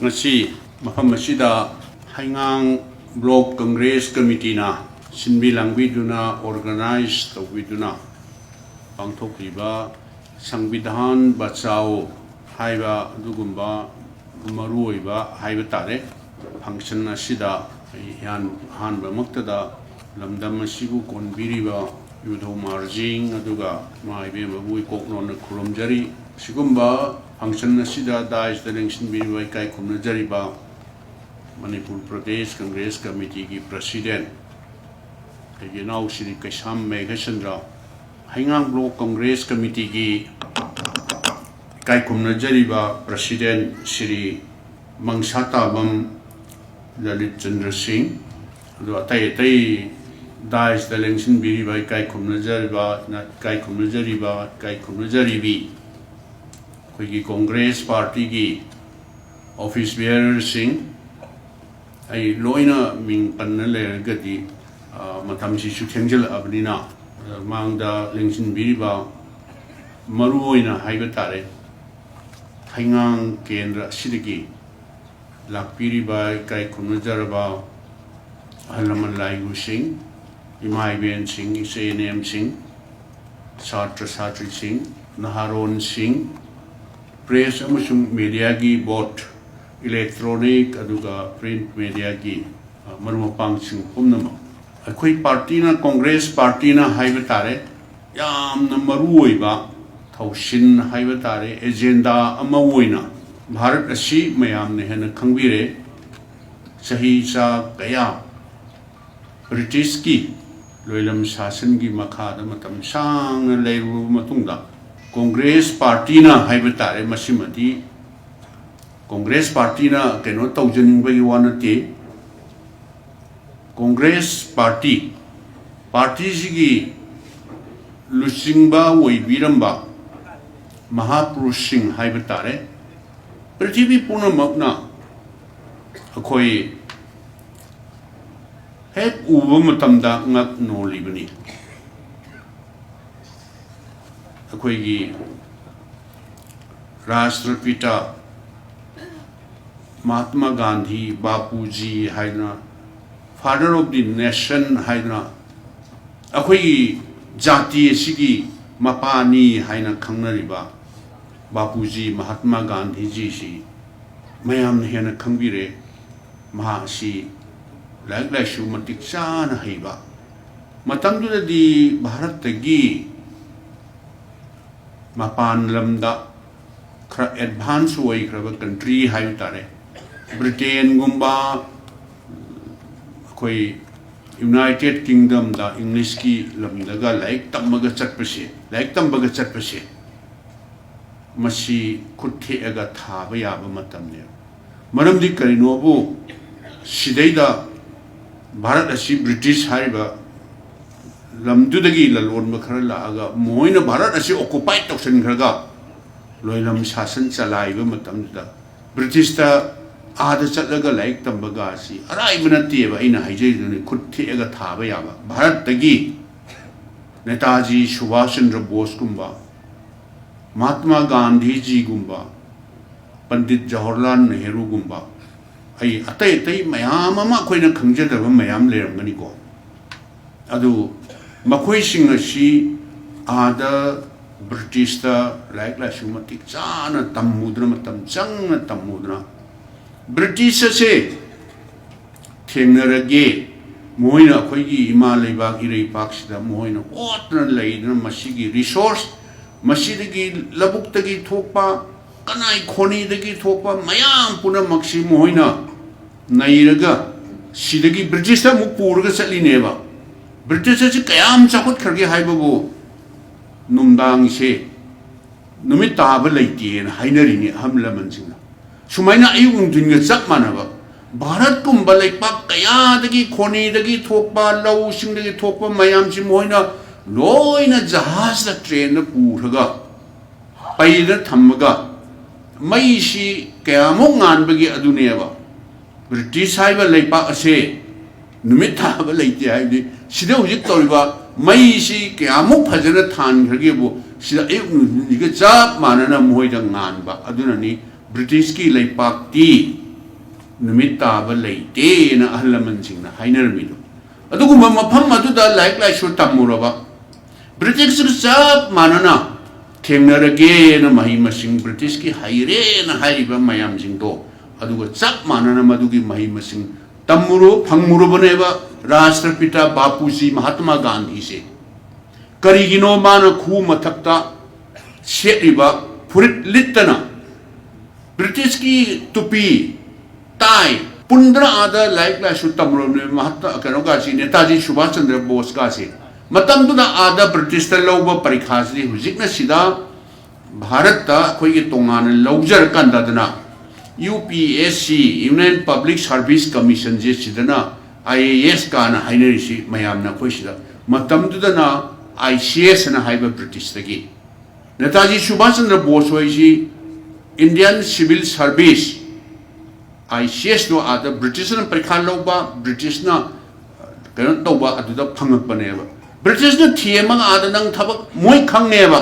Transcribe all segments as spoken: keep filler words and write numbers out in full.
ꯉꯁꯤ ꯃꯐꯝ ꯑꯁꯤꯗ ꯍꯩꯉꯥꯡ ꯕ꯭ꯂꯣꯛ ꯀꯪꯒ꯭ꯔꯦꯁ ꯀꯃꯤꯇꯤꯅ ꯁꯤꯟꯕꯤ ꯂꯥꯡꯕꯤꯗꯨꯅ, ꯑꯣꯔꯒꯅꯥꯏꯖ ꯇꯧꯕꯤꯗꯨꯅ ꯄꯥꯡꯊꯣꯛꯂꯤꯕ ꯁꯪꯕꯤꯙꯥꯟ ꯕꯆꯥꯎ ꯍꯥꯏꯕ ꯑꯗꯨꯒꯨꯝꯕ ꯃꯔꯨꯑꯣꯏꯕ ꯍꯥꯏꯕ ꯇꯥꯔꯦ, ꯐꯪꯁꯟ ꯑꯁꯤꯗ ꯑꯩ ꯏꯍꯥꯟ ꯑꯍꯥꯟꯕꯃꯛꯇꯗ ꯂꯝꯗꯝ ꯑꯁꯤꯕꯨ ꯀꯣꯟꯕꯤꯔꯤꯕ ꯏꯕꯨꯙꯧ ꯃꯥꯔꯖꯤꯡ ꯑꯗꯨꯒ ꯏꯃꯥ ꯏꯕꯦꯝꯃꯕꯨ ꯏꯀꯣꯛ ꯅꯣꯟꯅ ꯈꯨꯔꯨꯝꯖꯔꯤ꯫ ꯑꯁꯤꯒꯨꯝꯕ ꯐꯪꯁꯟ ꯑꯁꯤꯗ ꯗꯥꯏꯁꯇ ꯂꯦꯡꯁꯤꯟꯕꯤꯔꯤꯕ ꯏꯀꯥꯏ ꯈꯨꯝꯅꯖꯔꯤꯕ ꯃꯅꯤꯄꯨꯔ ꯄ꯭ꯔꯗꯦꯁ ꯀꯪꯒ꯭ꯔꯦꯁ ꯀꯃꯤꯇꯤꯒꯤ ꯄ꯭ꯔꯁꯤꯗꯦꯟ ꯑꯩꯒꯤ ꯏꯅꯥꯎ ꯁ꯭ꯔꯤ ꯀꯩꯁꯥꯝ ꯃꯦꯘꯆꯟꯗ꯭ꯔ, ꯍꯩꯉꯥꯡ ꯕ꯭ꯂꯣꯛ ꯀꯪꯒ꯭ꯔꯦꯁ ꯀꯃꯤꯇꯤꯒꯤ ꯏꯀꯥꯏ ꯈꯨꯝꯅꯖꯔꯤꯕ ꯄ꯭ꯔꯁꯤꯗꯦꯟ ꯁ꯭ꯔꯤ ꯃꯪꯁꯥꯇꯥꯕꯝ ꯂꯂꯤꯠ ꯆꯟꯗ꯭ꯔ ꯁꯤꯡ, ꯑꯗꯨ ꯑꯇꯩ ꯑꯇꯩ ꯗꯥꯏꯁꯇ ꯂꯦꯡꯁꯤꯟꯕꯤꯔꯤꯕ ꯏꯀꯥꯏ ꯈꯨꯝꯅꯖꯔꯤꯕ, ꯏꯀꯥꯏ ꯈꯨꯝꯅꯖꯔꯤꯕ, ꯏꯀꯥꯏ ꯈꯨꯝꯅꯖꯔꯤꯕꯤ ꯑꯩꯈꯣꯏꯒꯤ ꯀꯣꯡꯒ꯭ꯔꯦꯁ ꯄꯥꯔꯇꯤꯒꯤ ꯑꯣꯐꯤꯁ ꯕꯤꯌꯔꯔꯁꯤꯡ, ꯑꯩ ꯂꯣꯏꯅ ꯃꯤꯡ ꯄꯟꯅ ꯂꯩꯔꯒꯗꯤ, ꯑ, ꯃꯇꯝꯁꯤꯁꯨ ꯊꯦꯡꯖꯤꯜꯂꯛꯑꯕꯅꯤꯅ, ꯑ, ꯃꯥꯡꯗ ꯂꯦꯡꯁꯤꯟꯕꯤꯔꯤꯕ ꯃꯔꯨ ꯑꯣꯏꯅ ꯍꯥꯏꯕ ꯇꯥꯔꯦ, ꯍꯩꯉꯥꯡ ꯀꯦꯟꯗ꯭ꯔ ꯑꯁꯤꯗꯒꯤ ꯂꯥꯛꯄꯤꯔꯤꯕ ꯏꯀꯥꯏ ꯈꯨꯝꯅꯖꯔꯕ ꯑꯍꯜ ꯂꯃꯟ ꯂꯥꯏꯒꯨꯁꯤꯡ, ꯏꯃꯥ ꯏꯕꯦꯟꯁꯤꯡ, ꯏꯆꯦ ꯏꯅꯦꯝꯁꯤꯡ, ꯁꯥꯇ꯭ꯔ ꯁꯥꯇ꯭ꯔꯤꯁꯤꯡ, ꯅꯍꯥꯔꯣꯟꯁꯤꯡ, ꯄ꯭ꯔꯦꯁ ꯑꯃꯁꯨꯡ ꯃꯦꯗꯤꯌꯥꯒꯤ ꯕꯣꯠ, ꯏꯂꯦꯛꯇ꯭ꯔꯣꯅꯤꯛ ꯑꯗꯨꯒ ꯄ꯭ꯔꯤꯟꯠ ꯃꯦꯗꯤꯌꯥꯒꯤ, ꯑ, ꯃꯔꯨꯞ ꯃꯄꯥꯡꯁꯤꯡ ꯄꯨꯝꯅꯃꯛ, ꯑꯩꯈꯣꯏ ꯄꯥꯔꯇꯤꯅ, ꯀꯣꯡꯒ꯭ꯔꯦꯁ ꯄꯥꯔꯇꯤꯅ ꯍꯥꯏꯕ ꯇꯥꯔꯦ, ꯌꯥꯝꯅ ꯃꯔꯨꯑꯣꯏꯕ ꯊꯧꯁꯤꯟ ꯍꯥꯏꯕ ꯇꯥꯔꯦ, ꯑꯦꯖꯦꯟꯗꯥ ꯑꯃ ꯑꯣꯏꯅ ꯚꯥꯔꯠ ꯑꯁꯤ ꯃꯌꯥꯝꯅ ꯍꯦꯟꯅ ꯈꯪꯕꯤꯔꯦ꯫ ꯆꯍꯤ ꯆꯥ ꯀꯌꯥ ꯕ꯭ꯔꯤꯇꯤꯁꯀꯤ ꯂꯣꯏꯂꯝ ꯁꯥꯁꯟꯒꯤ ꯃꯈꯥꯗ ꯃꯇꯝ ꯁꯥꯡꯅ ꯂꯩꯔꯨꯔꯕ ꯃꯇꯨꯡꯗ, ꯀꯣꯡꯒ꯭ꯔꯦꯁ ꯄꯥꯔꯇꯤꯅ ꯍꯥꯏꯕ ꯇꯥꯔꯦ, ꯃꯁꯤꯃꯗꯤ ꯀꯣꯡꯒ꯭ꯔꯦꯁ ꯄꯥꯔꯇꯤꯅ ꯀꯩꯅꯣ ꯇꯧꯖꯅꯤꯡꯕꯒꯤ ꯋꯥ ꯅꯠꯇꯦ꯫ ꯀꯣꯡꯒ꯭ꯔꯦꯁ ꯄꯥꯔꯇꯤ, ꯄꯥꯔꯇꯤꯁꯤꯒꯤ ꯂꯨꯆꯤꯡꯕ ꯑꯣꯏꯕꯤꯔꯝꯕ ꯃꯍꯥꯄꯨꯔꯨꯁꯁꯤꯡ ꯍꯥꯏꯕ ꯇꯥꯔꯦ, ꯄ꯭ꯔꯤꯊꯤꯕꯤ ꯄꯨꯝꯅꯃꯛꯅ ꯑꯩꯈꯣꯏ ꯍꯦꯛ ꯎꯕ ꯃꯇꯝꯗ ꯉꯛ ꯅꯣꯜꯂꯤꯕꯅꯤ꯫ ꯑꯩꯈꯣꯏꯒꯤ ꯔꯥꯁꯇ꯭ꯔꯄꯤꯇꯥ ꯃꯍꯥꯠꯃꯥ ꯒꯥꯟꯙꯤ, ꯕꯥꯄꯨꯖꯤ ꯍꯥꯏꯗꯅ, Father of the Nation ꯍꯥꯏꯗꯅ, ꯑꯩꯈꯣꯏꯒꯤ ꯖꯥꯇꯤ ꯑꯁꯤꯒꯤ ꯃꯄꯥꯅꯤ ꯍꯥꯏꯅ ꯈꯪꯅꯔꯤꯕ ꯕꯥꯄꯨꯖꯤ ꯃꯍꯥꯠꯃꯥ ꯒꯥꯟꯙꯤꯖꯤꯁꯤ ꯃꯌꯥꯝꯅ ꯍꯦꯟꯅ ꯈꯪꯕꯤꯔꯦ꯫ ꯃꯍꯥꯛ ꯑꯁꯤ ꯂꯥꯏꯔꯤꯛ ꯂꯥꯏꯁꯨ ꯃꯇꯤꯛ ꯆꯥꯅ ꯍꯩꯕ, ꯃꯇꯝꯗꯨꯗꯗꯤ ꯚꯥꯔꯠꯇꯒꯤ ꯃꯄꯥꯟ ꯂꯝꯗ ꯈꯔ ꯑꯦꯗꯚꯥꯟꯁ ꯑꯣꯏꯈ꯭ꯔꯕ ꯀꯟꯇ꯭ꯔꯤ ꯍꯥꯏꯕ ꯇꯥꯔꯦ, ꯕ꯭ꯔꯤꯇꯦꯟꯒꯨꯝꯕ, ꯑꯩꯈꯣꯏ ꯌꯨꯅꯥꯏꯇꯦꯠ ꯀꯤꯡꯗꯝꯗ ꯏꯪꯂꯤꯁꯀꯤ ꯂꯝꯗꯒ ꯂꯥꯏꯔꯤꯛ ꯇꯝꯃꯒ ꯆꯠꯄꯁꯦ, ꯂꯥꯏꯔꯤꯛ ꯇꯝꯕꯒ ꯆꯠꯄꯁꯦ, ꯃꯁꯤ ꯈꯨꯠ ꯊꯦꯛꯑꯒ ꯊꯥꯕ ꯌꯥꯕ ꯃꯇꯝꯅꯦꯕ꯫ ꯃꯔꯝꯗꯤ ꯀꯔꯤꯅꯣꯕꯨ, ꯁꯤꯗꯩꯗ ꯚꯥꯔꯠ ꯑꯁꯤ ꯕ꯭ꯔꯤꯇꯤꯁ ꯍꯥꯏꯔꯤꯕ ꯂꯝꯗꯨꯗꯒꯤ ꯂꯂꯣꯟꯕ ꯈꯔ ꯂꯥꯛꯑꯒ ꯃꯈꯣꯏꯅ ꯚꯥꯔꯠ ꯑꯁꯤ ꯑꯣꯀꯨꯄꯥꯏ ꯇꯧꯁꯤꯟꯈ꯭ꯔꯒ ꯂꯣꯏꯂꯝ ꯁꯥꯁꯟ ꯆꯂꯥꯏꯕ ꯃꯇꯝꯗꯨꯗ, ꯕ꯭ꯔꯤꯇꯤꯁꯇ ꯑꯥꯗ ꯆꯠꯂꯒ ꯂꯥꯏꯔꯤꯛ ꯇꯝꯕꯒ ꯑꯁꯤ ꯑꯔꯥꯏꯕ ꯅꯠꯇꯦꯕ꯫ ꯑꯩꯅ ꯍꯥꯏꯖꯔꯤꯗꯨꯅꯤ, ꯈꯨꯠ ꯊꯦꯛꯑꯒ ꯊꯥꯕ ꯌꯥꯕ꯫ ꯚꯥꯔꯠꯇꯒꯤ ꯅꯦꯇꯥꯖꯤ ꯁꯨꯚꯥꯁ ꯆꯟꯗ꯭ꯔ ꯕꯣꯁꯀꯨꯝꯕ, ꯃꯍꯥꯠꯃꯥ ꯒꯥꯟꯙꯤꯖꯤꯒꯨꯝꯕ, ꯄꯟꯗꯤꯠ ꯖꯋꯥꯍꯔꯂꯥꯜ ꯅꯦꯍꯔꯨꯒꯨꯝꯕ, ꯑꯩ ꯑꯇꯩ ꯑꯇꯩ ꯃꯌꯥꯝ ꯑꯃ ꯑꯩꯈꯣꯏꯅ ꯈꯪꯖꯗꯕ ꯃꯌꯥꯝ ꯂꯩꯔꯝꯒꯅꯤꯀꯣ꯫ ꯑꯗꯨ ꯃꯈꯣꯏꯁꯤꯡ ꯑꯁꯤ ꯑꯥꯗ ꯕ꯭ꯔꯤꯇꯤꯁꯇ ꯂꯥꯏꯔꯤꯛ ꯂꯥꯏꯁꯨ ꯃꯇꯤꯛ ꯆꯥꯅ ꯇꯝꯃꯨꯗꯅ, ꯃꯇꯝ ꯆꯪꯅ ꯇꯝꯃꯨꯗꯅ, ꯕ꯭ꯔꯤꯇꯤꯁ ꯑꯁꯦ ꯊꯦꯡꯅꯔꯒꯦ, ꯃꯈꯣꯏꯅ ꯑꯩꯈꯣꯏꯒꯤ ꯏꯃꯥ ꯂꯩꯕꯥꯛ ꯏꯔꯩꯄꯥꯛꯁꯤꯗ ꯃꯈꯣꯏꯅ ꯑꯣꯠꯇꯅ ꯂꯩꯗꯅ, ꯃꯁꯤꯒꯤ ꯔꯤꯁꯣꯔꯁ, ꯃꯁꯤꯗꯒꯤ ꯂꯧꯕꯨꯛꯇꯒꯤ ꯊꯣꯛꯄ, ꯀꯅꯥꯏ ꯈꯣꯅꯤꯗꯒꯤ ꯊꯣꯛꯄ ꯃꯌꯥꯝ ꯄꯨꯝꯅꯃꯛꯁꯤ ꯃꯈꯣꯏꯅ ꯅꯩꯔꯒ ꯁꯤꯗꯒꯤ ꯕ꯭ꯔꯤꯇꯤꯁꯇ ꯑꯃꯨꯛ ꯄꯨꯔꯒ ꯆꯠꯂꯤꯅꯦꯕ꯫ ꯕ꯭ꯔꯤꯇꯤꯁ ꯑꯁꯤ ꯀꯌꯥꯝ ꯆꯥꯎꯈꯠꯈ꯭ꯔꯒꯦ ꯍꯥꯏꯕꯕꯨ, ꯅꯨꯡꯗꯥꯡꯁꯦ ꯅꯨꯃꯤꯠ ꯇꯥꯕ ꯂꯩꯇꯦꯅ ꯍꯥꯏꯅꯔꯤꯅꯤ ꯑꯍꯜ ꯂꯃꯟꯁꯤꯡꯅ꯫ ꯁꯨꯃꯥꯏꯅ ꯑꯌꯨꯛ ꯅꯨꯡꯊꯤꯟꯒ ꯆꯞ ꯃꯥꯟꯅꯕ, ꯚꯥꯔꯠꯀꯨꯝꯕ ꯂꯩꯄꯥꯛ ꯀꯌꯥꯗꯒꯤ, ꯈꯣꯅꯤꯗꯒꯤ ꯊꯣꯛꯄ, ꯂꯧꯁꯤꯡꯗꯒꯤ ꯊꯣꯛꯄ ꯃꯌꯥꯝꯁꯤ ꯃꯈꯣꯏꯅ ꯂꯣꯏꯅ ꯖꯍꯥꯖꯇ, ꯇ꯭ꯔꯦꯟꯗ ꯄꯨꯔꯒ ꯄꯩꯗ ꯊꯝꯃꯒ, ꯃꯩꯁꯤ ꯀꯌꯥꯃꯨꯛ ꯉꯥꯟꯕꯒꯦ ꯑꯗꯨꯅꯦꯕ꯫ ꯕ꯭ꯔꯤꯇꯤꯁ ꯍꯥꯏꯕ ꯂꯩꯄꯥꯛ ꯑꯁꯦ ꯅꯨꯃꯤꯠ ꯇꯥꯕ ꯂꯩꯇꯦ ꯍꯥꯏꯕꯗꯤ, ꯁꯤꯗ ꯍꯧꯖꯤꯛ ꯇꯧꯔꯤꯕ ꯃꯩꯁꯤ ꯀꯌꯥꯃꯨꯛ ꯐꯖꯅ ꯊꯥꯟꯈ꯭ꯔꯒꯦꯕꯨ, ꯁꯤꯗ ꯑꯌꯨꯛ ꯅꯨꯡꯊꯤꯟꯁꯤꯒ ꯆꯞ ꯃꯥꯟꯅꯅ ꯃꯈꯣꯏꯗ ꯉꯥꯟꯕ꯫ ꯑꯗꯨꯅꯅꯤ ꯕ꯭ꯔꯤꯇꯤꯁꯀꯤ ꯂꯩꯄꯥꯛꯇꯤ ꯅꯨꯃꯤꯠ ꯇꯥꯕ ꯂꯩꯇꯦꯅ ꯑꯍꯜ ꯂꯃꯟꯁꯤꯡꯅ ꯍꯥꯏꯅꯔꯝꯃꯤꯗꯣ꯫ ꯑꯗꯨꯒꯨꯝꯕ ꯃꯐꯝ ꯑꯗꯨꯗ ꯂꯥꯏꯔꯤꯛ ꯂꯥꯏꯁꯨ ꯇꯝꯃꯨꯔꯕ, ꯕ꯭ꯔꯤꯇꯤꯁꯀ ꯆꯞ ꯃꯥꯟꯅꯅ ꯊꯦꯡꯅꯔꯒꯦꯅ ꯃꯍꯩ ꯃꯁꯤꯡ ꯕ꯭ꯔꯤꯇꯤꯁꯀꯤ ꯍꯩꯔꯦꯅ ꯍꯥꯏꯔꯤꯕ ꯃꯌꯥꯝꯁꯤꯡꯗꯣ, ꯑꯗꯨꯒ ꯆꯞ ꯃꯥꯟꯅꯅ ꯃꯗꯨꯒꯤ ꯃꯍꯩ ꯃꯁꯤꯡ ꯇꯝꯃꯨꯔꯨ ꯐꯪꯉꯨꯔꯕꯅꯦꯕ ꯔꯥꯁꯇ꯭ꯔꯄꯤꯇꯥ ꯕꯥꯄꯨꯖꯤ ꯃꯍꯥꯇꯃꯥ ꯒꯥꯟꯙꯤꯁꯦ꯫ ꯀꯔꯤꯒꯤꯅꯣ ꯃꯥꯅ ꯈꯨ ꯃꯊꯛꯇ ꯁꯦꯠꯂꯤꯕ ꯐꯨꯔꯤꯠ ꯂꯤꯠꯇꯅ ꯕ꯭ꯔꯤꯇꯤꯁꯀꯤ ꯇꯨꯄꯤ, ꯇꯥꯏ ꯄꯨꯟꯗꯅ ꯑꯥꯗ ꯂꯥꯏꯔꯤꯛ ꯂꯥꯏꯁꯨ ꯇꯝꯂꯝꯂꯤꯕ ꯃꯍꯥꯇ-, ꯀꯩꯅꯣꯒꯥꯁꯤ, ꯅꯦꯇꯥꯖꯤ ꯁꯨꯚꯥꯁ ꯆꯟꯗ꯭ꯔ ꯕꯣꯁꯀꯥꯁꯤ ꯃꯇꯝꯗꯨꯗ ꯑꯥꯗ ꯕ꯭ꯔꯤꯇꯤꯁꯇ ꯂꯧꯕ ꯄꯔꯤꯈꯥꯁꯤꯗꯤ ꯍꯧꯖꯤꯛꯅ ꯁꯤꯗ ꯚꯥꯔꯠꯇ ꯑꯩꯈꯣꯏꯒꯤ ꯇꯣꯉꯥꯟꯅ ꯂꯧꯖꯔꯀꯥꯟꯗ ꯑꯗꯨꯅ U P S C, Union Public Service Commissionꯁꯦ ꯁꯤꯗꯅ ꯑꯥꯏ ꯑꯦ ꯑꯦꯁ ꯀꯥꯅ ꯍꯥꯏꯅꯔꯤꯁꯤ ꯃꯌꯥꯝꯅ ꯑꯩꯈꯣꯏ ꯁꯤꯗ꯫ ꯃꯇꯝꯗꯨꯗꯅ ꯑꯥꯏ ꯁꯤ ꯑꯦꯁ ꯑꯅ ꯍꯥꯏꯕ ꯕ꯭ꯔꯤꯇꯤꯁꯇꯒꯤ꯫ Netaji Subhash Chandra Bose ꯍꯣꯏꯁꯤ Indian Civil Service, I C ꯑꯦꯁꯇꯣ ꯑꯥꯗ ꯕ꯭ꯔꯤꯇꯤꯁꯅ ꯄꯔꯤꯈꯥ ꯂꯧꯕ, ꯕ꯭ꯔꯤꯇꯤꯁꯅ ꯀꯩꯅꯣ ꯇꯧꯕ, ꯑꯗꯨꯗ ꯐꯪꯉꯛꯄꯅꯦꯕ꯫ ꯕ꯭ꯔꯤꯇꯤꯁꯅ ꯊꯦꯝꯃꯒ ꯑꯥꯗ ꯅꯪ ꯊꯕꯛ, ꯃꯣꯏ ꯈꯪꯉꯦꯕ꯫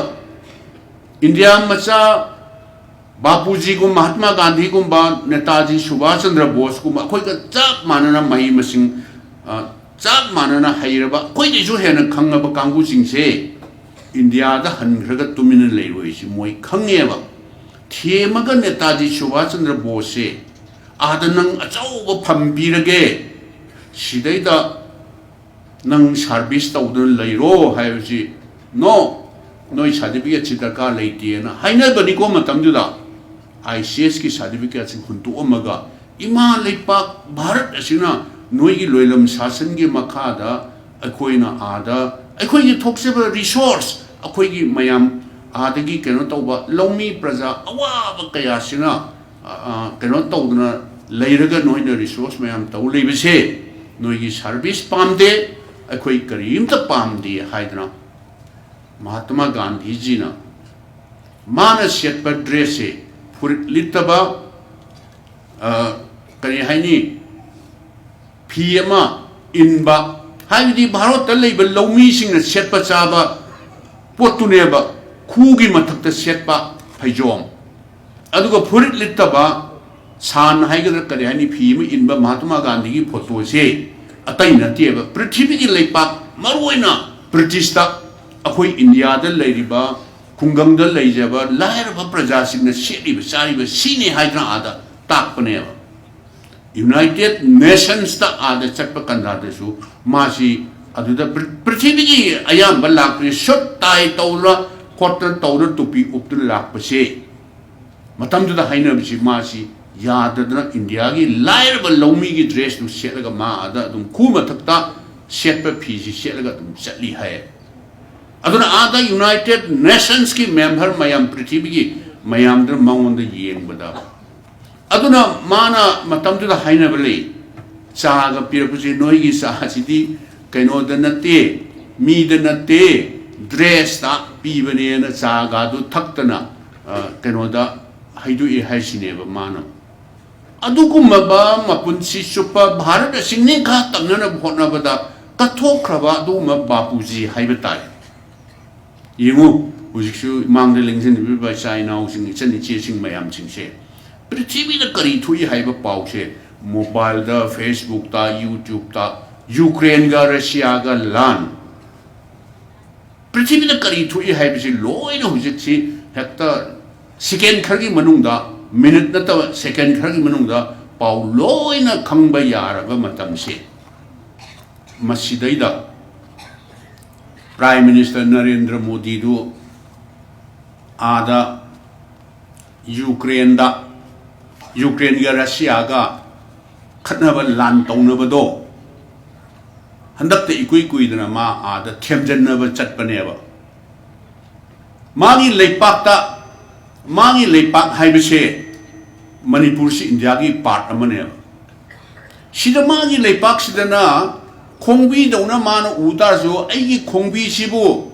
ꯏꯟꯗꯤꯌꯥ ꯃꯆꯥ ꯕꯥꯄꯨꯖꯤꯒꯨꯝꯕ, ꯃꯍꯥꯇꯃꯥ ꯒꯥꯟꯙꯤꯒꯨꯝꯕ, ꯅꯦꯇꯥꯖꯤ ꯁꯨꯚꯥꯁ ꯆꯟꯗ꯭ꯔ ꯕꯣꯁꯀꯨꯝꯕ ꯑꯩꯈꯣꯏꯒ ꯆꯞ ꯃꯥꯟꯅꯅ ꯃꯍꯩ ꯃꯁꯤꯡ, ꯑ, ꯆꯞ ꯃꯥꯟꯅꯅ ꯍꯩꯔꯕ, ꯑꯩꯈꯣꯏꯗꯩꯁꯨ ꯍꯦꯟꯅ ꯈꯪꯉꯕ ꯀꯥꯡꯕꯨꯁꯤꯡꯁꯦ ꯏꯟꯗꯤꯌꯥꯗ ꯍꯟꯈ꯭ꯔꯒ ꯇꯨꯃꯤꯟꯅ ꯂꯩꯔꯣꯏꯁꯤ ꯃꯣꯏ ꯈꯪꯉꯦꯕ꯫ ꯊꯦꯝꯃꯒ ꯅꯦꯇꯥꯖꯤ ꯁꯨꯚꯥꯁ ꯆꯟꯗ꯭ꯔ ꯕꯣꯁꯁꯦ ꯑꯥꯗ ꯅꯪ ꯑꯆꯧꯕ ꯐꯝ ꯄꯤꯔꯒꯦ, ꯁꯤꯗꯩꯗ ꯅꯪ ꯁꯥꯔꯚꯤꯁ ꯇꯧꯗꯨꯅ ꯂꯩꯔꯣ ꯍꯥꯏꯕꯁꯤ, "No, ꯅꯣꯏ ꯁꯥꯔꯇꯤꯐꯤꯀꯦꯠꯁꯤ ꯗꯔꯀꯥꯔ ꯂꯩꯇꯦꯅ" ꯍꯥꯏꯅꯕꯅꯤꯀꯣ꯫ ꯃꯇꯝꯗꯨꯗ ꯑꯥꯏ ꯁꯤ ꯑꯦꯁꯀꯤ ꯁꯥꯔꯇꯤꯐꯤꯀꯦꯠꯁꯤ ꯍꯨꯟꯇꯣꯛꯑꯝꯃꯒ, ꯏꯃꯥ ꯂꯩꯄꯥꯛ ꯚꯥꯔꯠ ꯑꯁꯤꯅ ꯅꯣꯏꯒꯤ ꯂꯣꯏꯂꯝ ꯁꯥꯁꯟꯒꯤ ꯃꯈꯥꯗ ꯑꯩꯈꯣꯏꯅ ꯑꯥꯗ ꯑꯩꯈꯣꯏꯒꯤ ꯊꯣꯛꯆꯕ ꯔꯤꯁꯣꯔꯁ, ꯑꯩꯈꯣꯏꯒꯤ ꯃꯌꯥꯝ ꯑꯥꯗꯒꯤ ꯀꯩꯅꯣ ꯇꯧꯕ ꯂꯧꯃꯤ ꯄ꯭ꯔꯖꯥ ꯑꯋꯥꯕ ꯀꯌꯥꯁꯤꯅ, ꯑ, ꯑ, ꯀꯩꯅꯣ ꯇꯧꯗꯅ ꯂꯩꯔꯒ ꯅꯣꯏꯅ ꯔꯤꯁꯣꯔꯁ ꯃꯌꯥꯝ ꯇꯧ ꯂꯩꯕꯁꯦ, ꯅꯣꯏꯒꯤ ꯁꯥꯔꯚꯤꯁ ꯄꯥꯝꯗꯦ, ꯑꯩꯈꯣꯏ ꯀꯔꯤꯝꯇ ꯄꯥꯝꯗꯦ ꯍꯥꯏꯗꯅ ꯃꯍꯥꯇꯃꯥ ꯒꯥꯟꯙꯤꯖꯤꯅ ꯃꯥꯅ ꯁꯦꯠꯄ ꯗ꯭ꯔꯦꯁꯁꯦ, ꯐꯨꯔꯤꯠ ꯂꯤꯠꯇꯕ, ꯑ, ꯀꯔꯤ ꯍꯥꯏꯅꯤ, ꯐꯤ ꯑꯃ ꯏꯟꯕ, ꯍꯥꯏꯕꯗꯤ ꯚꯥꯔꯠꯇ ꯂꯩꯕ ꯂꯧꯃꯤꯁꯤꯡꯅ ꯁꯦꯠꯄ ꯆꯥꯕ ꯄꯣꯠꯇꯨꯅꯦꯕ, ꯈꯨꯒꯤ ꯃꯊꯛꯇ ꯁꯦꯠꯄ ꯐꯩꯖꯣꯝ, ꯑꯗꯨꯒ ꯐꯨꯔꯤꯠ ꯂꯤꯠꯇꯕ, ꯁꯥꯟ ꯍꯥꯏꯒꯗ꯭ꯔꯥ ꯀꯔꯤ ꯍꯥꯏꯅꯤ, ꯐꯤ ꯑꯃ ꯏꯟꯕ ꯃꯍꯥꯇꯃꯥ ꯒꯥꯟꯙꯤꯒꯤ ꯐꯣꯇꯣꯁꯦ ꯑꯇꯩ ꯅꯠꯇꯦꯕ꯫ ꯄ꯭ꯔꯤꯊꯤꯕꯤꯒꯤ ꯂꯩꯄꯥꯛ, ꯃꯔꯨꯑꯣꯏꯅ ꯕ꯭ꯔꯤꯇꯤꯁꯇ, ꯑꯩꯈꯣꯏ ꯏꯟꯗꯤꯌꯥꯗ ꯂꯩꯔꯤꯕ, ꯈꯨꯡꯒꯪꯗ ꯂꯩꯖꯕ ꯂꯥꯏꯔꯕ ꯄ꯭ꯔꯖꯥꯁꯤꯡꯅ ꯁꯦꯠꯂꯤꯕ ꯆꯥꯔꯤꯕ ꯁꯤꯅꯤ ꯍꯥꯏꯗꯅ ꯑꯥꯗ ꯇꯥꯛꯄꯅꯦꯕ꯫ ꯌꯨꯅꯥꯏꯇꯦꯠ ꯅꯦꯁꯟꯁꯇ ꯑꯥꯗ ꯆꯠꯄ ꯀꯟꯗꯥꯗꯁꯨ ꯃꯥꯁꯤ ꯑꯗꯨꯗ ꯄ꯭ꯔꯤ-, ꯄ꯭ꯔꯤꯊꯤꯕꯤꯒꯤ ꯑꯌꯥꯝꯕ ꯂꯥꯛꯄꯁꯤ ꯁꯨꯠ ꯇꯥꯏ ꯇꯧꯗꯅ ꯈꯣꯠꯇꯅ ꯇꯧꯗꯅ ꯇꯨꯄꯤ ꯎꯞꯇꯨꯅ ꯂꯥꯛꯄꯁꯦ, ꯃꯇꯝꯗꯨꯗ ꯍꯥꯏꯅꯕꯁꯤ ꯃꯥꯁꯤ ꯌꯥꯗꯗꯅ ꯏꯟꯗꯤꯌꯥꯒꯤ ꯂꯥꯏꯔꯕ ꯂꯧꯃꯤꯒꯤ ꯗ꯭ꯔꯦꯁꯇꯨ ꯁꯦꯠꯂꯒ ꯃꯥ ꯑꯥꯗ ꯑꯗꯨꯝ ꯈꯨ ꯃꯊꯛꯇ ꯁꯦꯠꯄ ꯐꯤꯁꯤ ꯁꯦꯠꯂꯒ ꯑꯗꯨꯝ ꯆꯠꯂꯤ ꯍꯥꯏ꯫ ꯑꯗꯨꯅ ꯑꯥꯗ ꯌꯨꯅꯥꯏꯇꯦꯠ ꯅꯦꯁꯟꯁꯀꯤ ꯃꯦꯝꯕꯔ ꯃꯌꯥꯝ, ꯄ꯭ꯔꯤꯊꯤꯕꯤꯒꯤ ꯃꯌꯥꯝꯗꯨꯅ ꯃꯉꯣꯟꯗ ꯌꯦꯡꯕꯗ, ꯑꯗꯨꯅ ꯃꯥꯅ ꯃꯇꯝꯗꯨꯗ ꯍꯥꯏꯅꯕ ꯂꯩ, "ꯆꯥꯒ ꯄꯤꯔꯛꯄꯁꯤ, ꯅꯣꯏꯒꯤ ꯆꯥꯁꯤꯗꯤ ꯀꯩꯅꯣꯗ ꯅꯠꯇꯦ, ꯃꯤꯗ ꯅꯠꯇꯦ, ꯗ꯭ꯔꯦꯁꯇ ꯄꯤꯕꯅꯦꯅ ꯆꯥꯒꯗꯨ ꯊꯛꯇꯅ, ꯑ, ꯀꯩꯅꯣꯗ ꯍꯩꯗꯣꯛꯏ" ꯍꯥꯏꯁꯤꯅꯦꯕ ꯃꯥꯅ꯫ ꯑꯗꯨꯒꯨꯝꯂꯕ ꯃꯄꯨꯟꯁꯤ ꯆꯨꯞꯄ ꯚꯥꯔꯠ ꯑꯁꯤ ꯅꯤꯡꯈꯥ ꯇꯝꯅꯅꯕ ꯍꯣꯠꯅꯕꯗ ꯀꯠꯊꯣꯛꯈ꯭ꯔꯕ ꯑꯗꯨꯒꯨꯝꯕ ꯕꯥꯄꯨꯖꯤ ꯍꯥꯏꯕ ꯇꯥꯔꯦ꯫ ꯌꯦꯡꯉꯨ, ꯍꯧꯖꯤꯛꯁꯨ ꯏꯃꯥꯡꯗ ꯂꯦꯡꯁꯤꯟꯕꯤꯕ ꯏꯆꯥ ꯏꯅꯥꯎꯁꯤꯡ, ꯏꯆꯟ ꯏꯆꯦꯁꯤꯡ ꯃꯌꯥꯝꯁꯤꯡꯁꯦ, ꯄ꯭ꯔꯤꯊꯤꯕꯤꯗ ꯀꯔꯤ ꯊꯣꯛꯏ ꯍꯥꯏꯕ ꯄꯥꯎꯁꯦ ꯃꯣꯕꯥꯏꯜꯗ, ꯐꯦꯁꯕꯨꯛꯇ, ꯌꯨꯇ꯭ꯌꯨꯕꯇ, ꯌꯨꯀ꯭ꯔꯦꯟꯒ ꯔꯁꯤꯌꯥꯒ ꯂꯥꯟ, ꯄ꯭ꯔꯤꯊꯤꯕꯤꯗ ꯀꯔꯤ ꯊꯣꯛꯏ ꯍꯥꯏꯕꯁꯤ ꯂꯣꯏꯅ ꯍꯧꯖꯤꯛꯁꯤ ꯍꯦꯛꯇ ꯁꯦꯀꯦꯟ ꯈꯔꯒꯤ ꯃꯅꯨꯡꯗ, ꯃꯤꯅꯤꯠ ꯅꯠꯇꯕ ꯁꯦꯀꯦꯟ ꯈꯔꯒꯤ ꯃꯅꯨꯡꯗ ꯄꯥꯎ ꯂꯣꯏꯅ ꯈꯪꯕ ꯌꯥꯔꯕ ꯃꯇꯝꯁꯦ, ꯃꯁꯤꯗꯩꯗ ꯄ꯭ꯔꯥꯏꯝ ꯃꯤꯅꯤꯁꯇꯔ ꯅꯔꯦꯟꯗ꯭ꯔ ꯃꯣꯗꯤꯗꯨ ꯑꯥꯗ ꯌꯨꯀ꯭ꯔꯦꯟꯗ, ꯌꯨꯀ꯭ꯔꯦꯟꯒ ꯔꯁꯤꯌꯥꯒ ꯈꯠꯅꯕ ꯂꯥꯟ ꯇꯧꯅꯕꯗꯣ ꯍꯟꯗꯛꯇ ꯏꯀꯨꯏ ꯀꯨꯏꯗꯅ ꯃꯥ ꯑꯥꯗ ꯊꯦꯝꯖꯤꯟꯅꯕ ꯆꯠꯄꯅꯦꯕ꯫ ꯃꯥꯒꯤ ꯂꯩꯄꯥꯛꯇ, ꯃꯥꯒꯤ ꯂꯩꯄꯥꯛ ꯍꯥꯏꯕꯁꯦ ꯃꯅꯤꯄꯨꯔꯁꯤ ꯏꯟꯗꯤꯌꯥꯒꯤ ꯄꯥꯔꯠ ꯑꯃꯅꯦꯕ꯫ ꯁꯤꯗ ꯃꯥꯒꯤ ꯂꯩꯄꯥꯛꯁꯤꯗꯅ ꯈꯣꯡꯕꯤꯗꯧꯅ ꯃꯥꯅ ꯎ ꯇꯥꯔꯁꯨ, ꯑꯩꯒꯤ ꯈꯣꯡꯕꯤꯁꯤꯕꯨ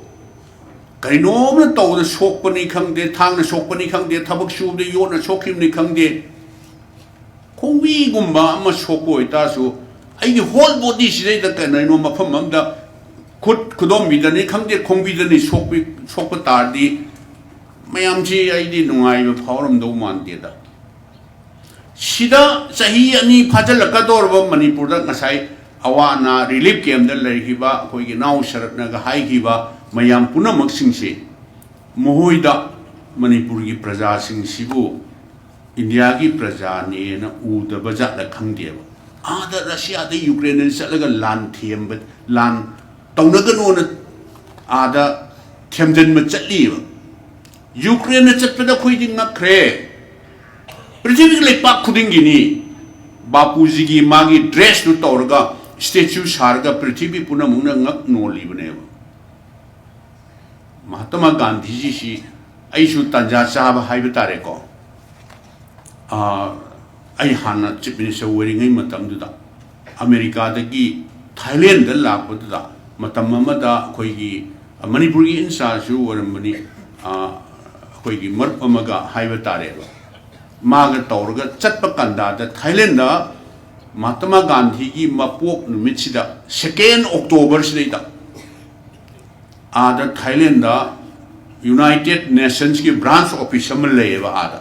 ꯀꯔꯤꯅꯣꯝꯅ ꯇꯧꯕꯗ ꯁꯣꯛꯄꯅꯤ ꯈꯪꯗꯦ, ꯊꯥꯡꯅ ꯁꯣꯛꯄꯅꯤ ꯈꯪꯗꯦ, ꯊꯕꯛ ꯁꯨꯕꯗ ꯌꯣꯠꯅ ꯁꯣꯛꯈꯤꯕꯅꯤ ꯈꯪꯗꯦ, ꯈꯣꯡꯕꯤꯒꯨꯝꯕ ꯑꯃ ꯁꯣꯛꯄ ꯑꯣꯏꯇꯥꯔꯁꯨ, ꯑꯩꯒꯤ ꯍꯣꯜ ꯕꯣꯗꯤꯁꯤꯗꯩꯗ ꯀꯩꯅꯣ ꯃꯐꯝ ꯑꯃꯗ ꯈꯨꯠ ꯈꯨꯗꯣꯝꯕꯤꯗꯅꯤ ꯈꯪꯗꯦ, ꯈꯣꯡꯕꯤꯗꯅꯤ ꯁꯣꯛꯄꯤ-, ꯁꯣꯛꯄ ꯇꯥꯔꯗꯤ, ꯃꯌꯥꯝꯁꯤ ꯑꯩꯗꯤ ꯅꯨꯡꯉꯥꯏꯕ ꯐꯥꯎꯔꯝꯗꯧ ꯃꯥꯟꯗꯦꯗ꯫ ꯁꯤꯗ ꯆꯍꯤ ꯑꯅꯤ ꯐꯥꯖꯤꯜꯂꯛꯀꯗꯧꯔꯕ ꯃꯅꯤꯄꯨꯔꯗ ꯉꯁꯥꯏ ꯑꯋꯥ ꯑꯅꯥ ꯔꯤꯂꯤꯐ ꯀꯦꯝꯞꯇ ꯂꯩꯈꯤꯕ ꯑꯩꯈꯣꯏꯒꯤ ꯏꯅꯥꯎ ꯁꯔꯠꯅꯒ ꯍꯥꯏꯈꯤꯕ ꯃꯌꯥꯝ ꯄꯨꯝꯅꯃꯛꯁꯤꯡꯁꯦ ꯃꯈꯣꯏꯗ ꯃꯅꯤꯄꯨꯔꯒꯤ ꯄ꯭ꯔꯖꯥꯁꯤꯡꯁꯤꯕꯨ ꯏꯟꯗꯤꯌꯥꯒꯤ ꯄ꯭ꯔꯖꯥꯅꯦꯅ ꯎꯗꯕ ꯖꯥꯠꯂ ꯈꯪꯗꯦꯕ꯫ ꯑꯥꯗ ꯔꯁꯤꯌꯥꯗ ꯌꯨꯀ꯭ꯔꯦꯟꯗ ꯆꯠꯂꯒ ꯂꯥꯟ ꯊꯦꯝꯕ, ꯂꯥꯟ ꯇꯧꯅꯒꯅꯣꯅ ꯑꯥꯗ ꯊꯦꯝꯖꯤꯟꯕ ꯆꯠꯂꯤꯕ꯫ ꯌꯨꯀ꯭ꯔꯦꯟꯗ ꯆꯠꯄꯗ ꯑꯩꯈꯣꯏꯗꯤ ꯉꯛꯈ꯭ꯔꯦ꯫ ꯄ꯭ꯔꯤꯊꯤꯕꯤꯒꯤ ꯂꯩꯄꯥꯛ ꯈꯨꯗꯤꯡꯒꯤꯅꯤ ꯕꯥꯄꯨꯖꯤꯒꯤ ꯃꯥꯒꯤ ꯗ꯭ꯔꯦꯁꯇꯨ ꯇꯧꯔꯒ ꯁ꯭ꯇꯦꯆꯨ ꯁꯥꯔꯒ ꯄ꯭ꯔꯤꯊꯤꯕꯤ ꯄꯨꯝꯅꯃꯛꯅ ꯉꯛ ꯅꯣꯜꯂꯤꯕꯅꯦꯕ꯫ ꯃꯍꯥꯇꯃꯥ ꯒꯥꯟꯙꯤꯖꯤꯁꯤ ꯑꯩꯁꯨ ꯇꯥꯟꯖꯥ ꯆꯥꯕ ꯍꯥꯏꯕ ꯇꯥꯔꯦꯀꯣ꯫ ꯑꯥ, ꯑꯩ ꯍꯥꯟꯅ ꯆꯤꯐ ꯃꯤꯅꯤꯁꯇꯔ ꯑꯣꯏꯔꯤꯉꯩ ꯃꯇꯝꯗꯨꯗ ꯑꯃꯦꯔꯤꯀꯥꯗꯒꯤ ꯊꯥꯏꯂꯦꯟꯗ ꯂꯥꯛꯄꯗꯨꯗ ꯃꯇꯝ ꯑꯃꯗ ꯑꯩꯈꯣꯏꯒꯤ ꯃꯅꯤꯄꯨꯔꯒꯤ ꯏꯟꯆꯥꯔꯖꯁꯨ ꯑꯣꯏꯔꯝꯕꯅꯤ, ꯑꯥ, ꯑꯩꯈꯣꯏꯒꯤ ꯃꯔꯨꯞ ꯑꯃꯒ ꯍꯥꯏꯕ ꯇꯥꯔꯦꯕ, ꯃꯥꯒ ꯇꯧꯔꯒ ꯆꯠꯄ ꯀꯥꯟꯗꯗ ꯊꯥꯏꯂꯦꯟꯗ ꯃꯍꯥꯇꯃꯥ ꯒꯥꯟꯙꯤꯒꯤ ꯃꯄꯣꯛ ꯅꯨꯃꯤꯠꯁꯤꯗ, ꯁꯦꯀꯦꯟ ꯑꯣꯛꯇꯣꯕꯔꯁꯤꯗꯩꯗ ꯑꯥꯗ ꯊꯥꯏꯂꯦꯟꯗ ꯌꯨꯅꯥꯏꯇꯦꯠ ꯅꯦꯁꯟꯁꯀꯤ ꯕ꯭ꯔꯥꯟꯁ ꯑꯣꯐꯤꯁ ꯑꯃ ꯂꯩꯌꯦꯕ ꯑꯥꯗ꯫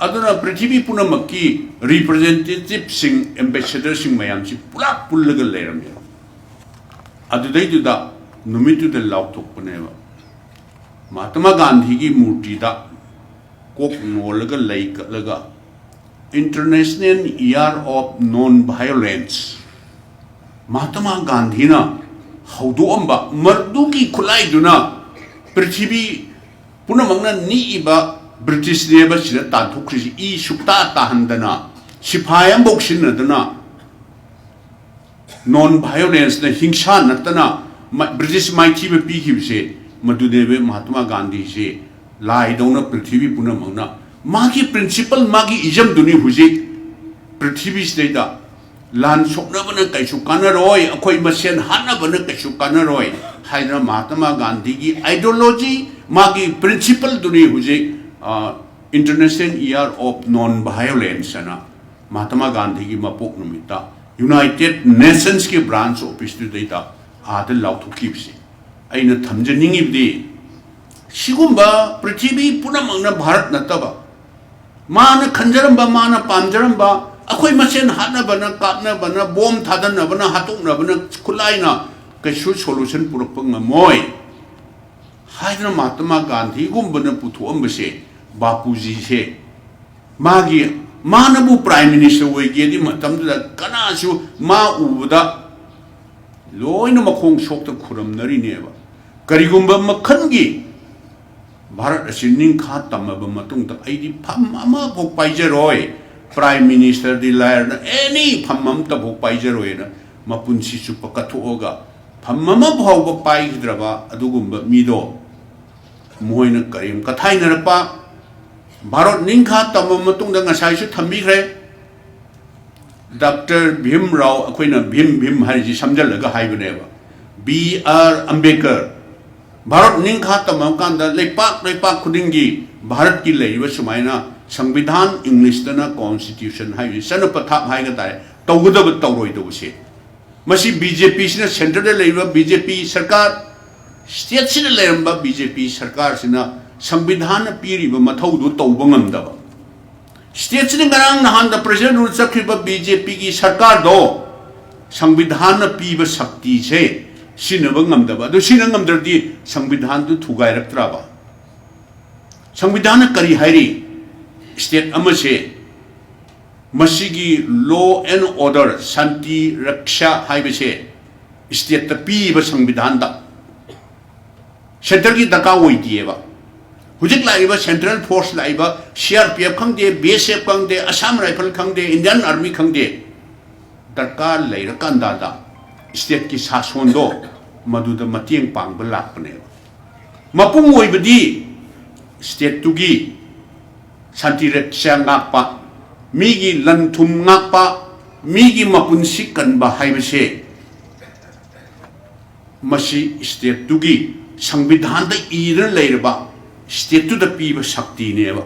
ꯑꯗꯨꯅ ꯄ꯭ꯔꯤꯊꯤꯕꯤ ꯄꯨꯝꯅꯃꯛꯀꯤ ꯔꯤꯄ꯭ꯔꯖꯦꯟꯇꯦꯇꯤꯞꯁꯤꯡ, ꯑꯦꯝꯕꯦꯁꯦꯗꯔꯁꯤꯡ ꯃꯌꯥꯝꯁꯤ ꯄꯨꯂꯞ ꯄꯨꯜꯂꯒ ꯂꯩꯔꯝꯃꯦꯕ꯫ ꯑꯗꯨꯗꯩꯗꯨꯗ ꯅꯨꯃꯤꯠꯇꯨꯗ ꯂꯥꯎꯊꯣꯛꯄꯅꯦꯕ, ꯃꯍꯥꯇꯃꯥ ꯒꯥꯟꯙꯤꯒꯤ ꯃꯨꯔꯇꯤꯗ ꯀꯣꯛ ꯅꯣꯜꯂꯒ ꯂꯩ ꯀꯠꯂꯒ, "International Year of Non-Violence", ꯃꯍꯥꯇꯃꯥ ꯒꯥꯟꯙꯤꯅ ꯍꯧꯗꯣꯛꯑꯝꯕ ꯃꯗꯨꯒꯤ ꯈꯨꯠꯂꯥꯏꯗꯨꯅ ꯄ꯭ꯔꯤꯊꯤꯕꯤ ꯄꯨꯝꯅꯃꯛꯅ ꯅꯤꯛꯏꯕ ꯕ꯭ꯔꯤꯇꯤꯁꯅꯦꯕ ꯁꯤꯗ ꯇꯥꯟꯊꯣꯛꯈ꯭ꯔꯤꯁꯤ꯫ ꯏ ꯁꯨꯛꯇꯥ ꯇꯥꯍꯟꯗꯅ, ꯁꯤꯐꯥꯏ ꯑꯃꯐꯥꯎ ꯁꯤꯖꯤꯟꯅꯗꯅ, ꯅꯣꯟ ꯚꯥꯏꯑꯣꯂꯦꯟꯁꯅ, ꯍꯤꯡꯁꯥ ꯅꯠꯇꯅ ꯃ-, ꯕ꯭ꯔꯤꯇꯤꯁ ꯃꯥꯏꯊꯤꯕ ꯄꯤꯈꯤꯕꯁꯦ, ꯃꯗꯨꯅꯦꯕ ꯃꯍꯥꯇꯃꯥ ꯒꯥꯟꯙꯤꯁꯦ ꯂꯥꯏꯗꯧꯅ ꯄ꯭ꯔꯤꯊꯤꯕꯤ ꯄꯨꯝꯅꯃꯛꯅ ꯃꯥꯒꯤ ꯄ꯭ꯔꯤꯟꯁꯤꯄꯜ, ꯃꯥꯒꯤ ꯏꯖꯝꯗꯨꯅꯤ ꯍꯧꯖꯤꯛ ꯄ꯭ꯔꯤꯊꯤꯕꯤꯁꯤꯗꯩꯗ ꯂꯥꯟ ꯁꯣꯛꯅꯕꯅ ꯀꯩꯁꯨ ꯀꯥꯟꯅꯔꯣꯏ, ꯑꯩꯈꯣꯏ ꯃꯁꯦꯟ ꯍꯥꯠꯅꯕꯅ ꯀꯩꯁꯨ ꯀꯥꯟꯅꯔꯣꯏ ꯍꯥꯏꯗꯅ ꯃꯍꯥꯇꯃꯥ ꯒꯥꯟꯙꯤꯒꯤ ꯑꯥꯏꯗꯤꯌꯣꯂꯣꯖꯤ, ꯃꯥꯒꯤ ꯄ꯭ꯔꯤꯟꯁꯤꯄꯜꯗꯨꯅꯤ ꯍꯧꯖꯤꯛ, ꯑ, International Year of Non-Violence ꯑꯅ ꯃꯍꯥꯇꯃꯥ ꯒꯥꯟꯙꯤꯒꯤ ꯃꯄꯣꯛ ꯅꯨꯃꯤꯠꯇ ꯌꯨꯅꯥꯏꯇꯦꯠ ꯅꯦꯁꯟꯁꯀꯤ ꯕ꯭ꯔꯥꯟꯁ ꯑꯣꯐꯤꯁꯇꯨꯗꯩꯗ ꯑꯥꯗ ꯂꯥꯎꯊꯣꯛꯈꯤꯕꯁꯦ꯫ ꯑꯩꯅ ꯊꯝꯖꯅꯤꯡꯉꯤꯕꯗꯤ, ꯁꯤꯒꯨꯝꯕ ꯄ꯭ꯔꯤꯊꯤꯕꯤ ꯄꯨꯝꯅꯃꯛꯅ, ꯚꯥꯔꯠ ꯅꯠꯇꯕ, ꯃꯥꯅ ꯈꯟꯖꯔꯝꯕ, ꯃꯥꯅ ꯄꯥꯝꯖꯔꯝꯕ, ꯑꯩꯈꯣꯏ ꯃꯁꯦꯟ ꯍꯥꯠꯅꯕꯅ, ꯀꯥꯞꯅꯕꯅ, ꯕꯣꯝ ꯊꯥꯗꯅꯕꯅ, ꯍꯥꯠꯇꯣꯛꯅꯕꯅ ꯈꯨꯠꯂꯥꯏꯅ ꯀꯩꯁꯨ solution ꯄꯨꯔꯛꯄ ꯉꯝꯃꯣꯏ ꯍꯥꯏꯗꯅ ꯃꯍꯥꯇꯃꯥ ꯒꯥꯟꯙꯤꯒꯨꯝꯕꯅ ꯄꯨꯊꯣꯛꯑꯝꯕꯁꯦ, ꯕꯥꯄꯨꯖꯤꯁꯦ, ꯃꯥꯒꯤ, ꯃꯥꯅꯕꯨ Prime Minister ꯑꯣꯏꯒꯦꯗꯤ ꯃꯇꯝꯗꯨꯗ ꯀꯅꯥꯁꯨ ꯃꯥ ꯎꯕꯗ ꯂꯣꯏꯅ ꯃꯈꯣꯡ ꯁꯣꯛꯇ ꯈꯨꯔꯝꯅꯔꯤꯅꯦꯕ꯫ ꯀꯔꯤꯒꯨꯝꯕ ꯃꯈꯜꯒꯤ ꯚꯥꯔꯠ ꯑꯁꯤ ꯅꯤꯡꯈꯥ ꯇꯝꯃꯕ ꯃꯇꯨꯡꯗ ꯑꯩꯗꯤ ꯐꯝ ꯑꯃꯐꯥꯎ ꯄꯥꯏꯖꯔꯣꯏ, Prime Minister ꯗꯤ ꯂꯥꯏꯔꯅ any ꯐꯝ ꯑꯃꯇꯐꯥꯎ ꯄꯥꯏꯖꯔꯣꯏꯅ ꯃꯄꯨꯟꯁꯤ ꯆꯨꯞꯄ ꯀꯠꯊꯣꯛꯑꯒ ꯐꯝ ꯑꯃ ꯐꯥꯎꯕ ꯄꯥꯏꯈꯤꯗ꯭ꯔꯕ ꯑꯗꯨꯒꯨꯝꯕ ꯃꯤꯗꯣ ꯃꯣꯏꯅ ꯀꯔꯤꯝ ꯀꯊꯥꯏꯅꯔꯛꯄ꯫ ꯚꯥꯔꯠ ꯅꯤꯡꯈꯥ ꯇꯝꯃꯕ ꯃꯇꯨꯡꯗ ꯉꯁꯥꯏꯁꯨ ꯊꯝꯕꯤꯈ꯭ꯔꯦ, ꯗꯥꯛꯇꯔ ꯚꯤꯝ ꯔꯥꯎ, ꯑꯩꯈꯣꯏꯅ ꯚꯤꯝ ꯚꯤꯝ ꯍꯥꯏꯔꯤꯁꯤ ꯁꯝꯖꯜꯂꯒ ꯍꯥꯏꯕꯅꯦꯕ, ꯕꯤ ꯑꯥꯔ ꯑꯝꯕꯦꯗꯀꯔ꯫ ꯚꯥꯔꯠ ꯅꯤꯡꯈꯥ ꯇꯝꯃꯕ ꯀꯥꯟꯗ ꯂꯩꯄꯥꯛ ꯂꯩꯄꯥꯛ ꯈꯨꯗꯤꯡꯒꯤ ꯚꯥꯔꯠꯀꯤ ꯂꯩꯔꯤꯕ ꯁꯨꯃꯥꯏꯅ ꯁꯪꯕꯤꯙꯥꯟ, ꯏꯪꯂꯤꯁꯇꯅ constitution ꯍꯥꯏꯔꯤꯁꯤ, ꯆꯠꯅ ꯄꯊꯥꯞ ꯍꯥꯏꯒ ꯇꯥꯔꯦ, ꯇꯧꯒꯗꯕ ꯇꯧꯔꯣꯏꯗꯧꯕꯁꯦ꯫ ꯃꯁꯤ ꯕꯤ ꯖꯦ ꯄꯤꯁꯤꯅ, centre ꯗ ꯂꯩꯔꯤꯕ ꯕꯤ ꯖꯦ ꯄꯤ ꯁꯔꯀꯥꯔ, state ꯁꯤꯗ ꯂꯩꯔꯝꯕ ꯕꯤ ꯖꯦ ꯄꯤ ꯁꯔꯀꯥꯔꯁꯤꯅ ꯁꯪꯕꯤꯙꯥꯟꯅ ꯄꯤꯔꯤꯕ ꯃꯊꯧꯗꯨ ꯇꯧꯕ ꯉꯝꯗꯕ꯫ State ꯁꯤꯗ ꯉꯔꯥꯡ ꯅꯍꯥꯟꯗ President rule ꯆꯠꯈ꯭ꯔꯤꯕ ꯕꯤ ꯖꯦ ꯄꯤꯒꯤ ꯁꯔꯀꯥꯔꯗꯣ ꯁꯪꯕꯤꯙꯥꯟꯅ ꯄꯤꯕ ꯁꯛꯇꯤꯁꯦ ꯁꯤꯖꯤꯟꯅꯕ ꯉꯝꯗꯕ꯫ ꯑꯗꯨ ꯁꯤꯖꯤꯟꯅ ꯉꯝꯗ꯭ꯔꯗꯤ ꯁꯪꯕꯤꯙꯥꯟꯗꯨ ꯊꯨꯒꯥꯏꯔꯛꯇ꯭ꯔꯕ? ꯁꯪꯕꯤꯙꯥꯟꯅ ꯀꯔꯤ ꯍꯥꯏꯔꯤ? State ꯑꯃꯁꯦ ꯃꯁꯤꯒꯤ law and order, ꯁꯥꯟꯇꯤ ꯔꯛꯁꯥ ꯍꯥꯏꯕꯁꯦ state ꯇ ꯄꯤꯕ ꯁꯪꯕꯤꯙꯥꯟꯗ centre ꯒꯤ ꯗꯔꯀꯥꯔ ꯑꯣꯏꯗꯦꯕ꯫ ꯍꯧꯖꯤꯛ ꯂꯥꯛꯏꯕ central force ꯂꯥꯛꯏꯕ C R P F ꯈꯪꯗꯦ, B S F ꯈꯪꯗꯦ, Assam Rifle ꯈꯪꯗꯦ, Indian Army ꯈꯪꯗꯦ, ꯗꯔꯀꯥꯔ ꯂꯩꯔꯀꯥꯟꯗꯗ state ꯀꯤ ꯁꯥꯁꯣꯟꯗꯣ ꯃꯗꯨꯗ ꯃꯇꯦꯡ ꯄꯥꯡꯕ ꯂꯥꯛꯄꯅꯦꯕ꯫ ꯃꯄꯨꯡ ꯑꯣꯏꯕꯗꯤ state ꯇꯨꯒꯤ ꯁꯥꯟꯇꯤ ꯔꯛꯁꯥ ꯉꯥꯛꯄ, ꯃꯤꯒꯤ ꯂꯟ ꯊꯨꯝ ꯉꯥꯛꯄ, ꯃꯤꯒꯤ ꯃꯄꯨꯟꯁꯤ ꯀꯟꯕ ꯍꯥꯏꯕꯁꯦ ꯃꯁꯤ state ꯇꯨꯒꯤ ꯁꯪꯕꯤꯙꯥꯟꯗ ꯏꯗꯨꯅ ꯂꯩꯔꯕ state ꯇꯨꯗ ꯄꯤꯕ ꯁꯛꯇꯤꯅꯦꯕ꯫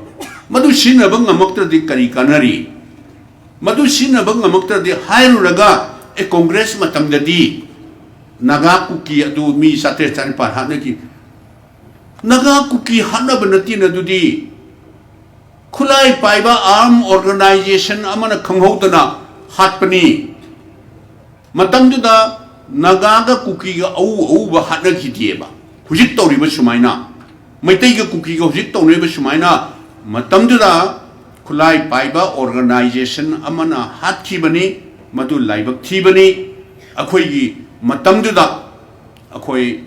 ꯃꯗꯨ ꯁꯤꯖꯤꯟꯅꯕ ꯉꯝꯃꯛꯇ꯭ꯔꯗꯤ ꯀꯔꯤ ꯀꯥꯟꯅꯔꯤ? ꯃꯗꯨ ꯁꯤꯖꯤꯟꯅꯕ ꯉꯝꯃꯛꯇ꯭ꯔꯗꯤ ꯍꯥꯏꯔꯨꯔꯒ, ꯑꯦ, Congress ꯃꯇꯝꯗꯗꯤ ꯅꯥꯒꯥ ꯀꯨꯀꯤ ꯑꯗꯨ ꯃꯤ ꯆꯥꯇ꯭ꯔꯦꯠ ꯆꯥꯅꯤꯄꯥꯟ ꯍꯥꯠꯅꯈꯤ꯫ ꯅꯥꯒꯥ ꯀꯨꯀꯤ ꯍꯥꯠꯅꯕ ꯅꯠꯇꯦꯅ ꯑꯗꯨꯗꯤ꯫ ꯈꯨꯠꯂꯥꯏ ꯄꯥꯏꯕ ꯑꯥꯔꯝ ꯑꯣꯔꯒꯅꯥꯏꯖꯦꯁꯟ ꯑꯃꯅ ꯈꯪꯍꯧꯗꯅ ꯍꯥꯠꯄꯅꯤ꯫ ꯃꯇꯝꯗꯨꯗ ꯅꯥꯒꯥꯒ ꯀꯨꯀꯤꯒ ꯑꯎ ꯑꯎꯕ ꯍꯥꯠꯅꯈꯤꯗꯦꯕ꯫ ꯍꯧꯖꯤꯛ ꯇꯧꯔꯤꯕ ꯁꯨꯃꯥꯏꯅ, ꯃꯩꯇꯩꯒ ꯀꯨꯀꯤꯒ ꯍꯧꯖꯤꯛ ꯇꯧꯅꯔꯤꯕ ꯁꯨꯃꯥꯏꯅ, ꯃꯇꯝꯗꯨꯗ ꯈꯨꯠꯂꯥꯏ ꯄꯥꯏꯕ ꯑꯣꯔꯒꯅꯥꯏꯖꯦꯁꯟ ꯑꯃꯅ ꯍꯥꯠꯈꯤꯕꯅꯤ꯫ ꯃꯗꯨ ꯂꯥꯏꯕꯛ ꯊꯤꯕꯅꯤ꯫ ꯑꯩꯈꯣꯏꯒꯤ ꯃꯇꯝꯗꯨꯗ ꯑꯩꯈꯣꯏ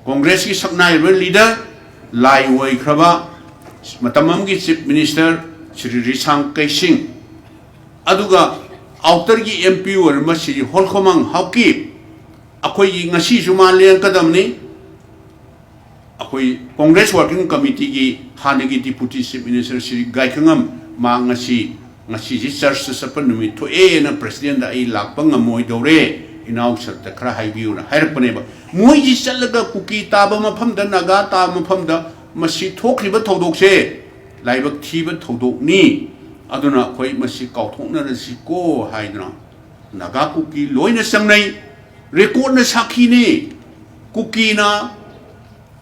ꯀꯣꯡꯒ꯭ꯔꯦꯁꯀꯤ ꯁꯛꯅꯥꯏꯔꯕ ꯂꯤꯗꯔ, ꯂꯥꯏ ꯑꯣꯏꯈ꯭ꯔꯕ ꯃꯇꯝ ꯑꯃꯒꯤ ꯆꯤꯐ ꯃꯤꯅꯤꯁꯇꯔ ꯁ꯭ꯔꯤ ꯔꯤꯁꯥꯡ ꯀꯩꯁꯤꯡ, ꯑꯗꯨꯒ ꯑꯥꯎꯇꯔꯒꯤ ꯑꯦꯝ ꯄꯤ ꯑꯣꯏꯔꯝꯕ ꯁ꯭ꯔꯤ ꯍꯣꯜꯈꯣꯃꯥꯡ ꯍꯥꯎꯀꯤꯞ, ꯑꯩꯈꯣꯏꯒꯤ ꯉꯁꯤꯁꯨ ꯃꯥ ꯂꯦꯡꯉꯛꯀꯗꯕꯅꯤ꯫ ꯑꯩꯈꯣꯏ ꯀꯣꯡꯒ꯭ꯔꯦꯁ ꯋꯥꯔꯀꯤꯡ ꯀꯃꯤꯇꯤꯒꯤ ꯍꯥꯟꯅꯒꯤ ꯗꯤꯄꯨꯇꯤ ꯆꯤꯐ ꯃꯤꯅꯤꯁꯇꯔ ꯁ꯭ꯔꯤ ꯒꯥꯏꯈꯉꯝ, ꯃꯥ ꯉꯁꯤ, ꯉꯁꯤꯁꯤ ꯆꯔꯆꯇ ꯆꯠꯄ ꯅꯨꯃꯤꯠ ꯊꯣꯛꯑꯦꯅ ꯄ꯭ꯔꯁꯤꯗꯦꯟꯗ ꯑꯩ ꯂꯥꯛꯄ ꯉꯝꯃꯣꯏꯗꯧꯔꯦ, ꯏꯅꯥꯎ ꯁꯔꯇ ꯈꯔ ꯍꯥꯏꯕꯤꯌꯨꯅ ꯍꯥꯏꯔꯛꯄꯅꯦꯕ꯫ ꯃꯣꯏꯒꯤ ꯆꯠꯂꯒ ꯀꯨꯀꯤ ꯇꯥꯕ ꯃꯐꯝꯗ, ꯅꯥꯒꯥ ꯇꯥꯕ ꯃꯐꯝꯗ ꯃꯁꯤ ꯊꯣꯛꯈ꯭ꯔꯤꯕ ꯊꯧꯗꯣꯛꯁꯦ ꯂꯥꯏꯕꯛ ꯊꯤꯕ ꯊꯧꯗꯣꯛꯅꯤ꯫ ꯑꯗꯨꯅ ꯑꯩꯈꯣꯏ ꯃꯁꯤ ꯀꯥꯎꯊꯣꯛꯅꯔꯁꯤꯀꯣ ꯍꯥꯏꯗꯅ ꯅꯥꯒꯥ ꯀꯨꯀꯤ ꯂꯣꯏꯅ ꯆꯪꯅꯩ꯫ ꯔꯦꯀꯣꯔꯠꯅ ꯁꯥꯈꯤꯅꯤ꯫ ꯀꯨꯀꯤꯅ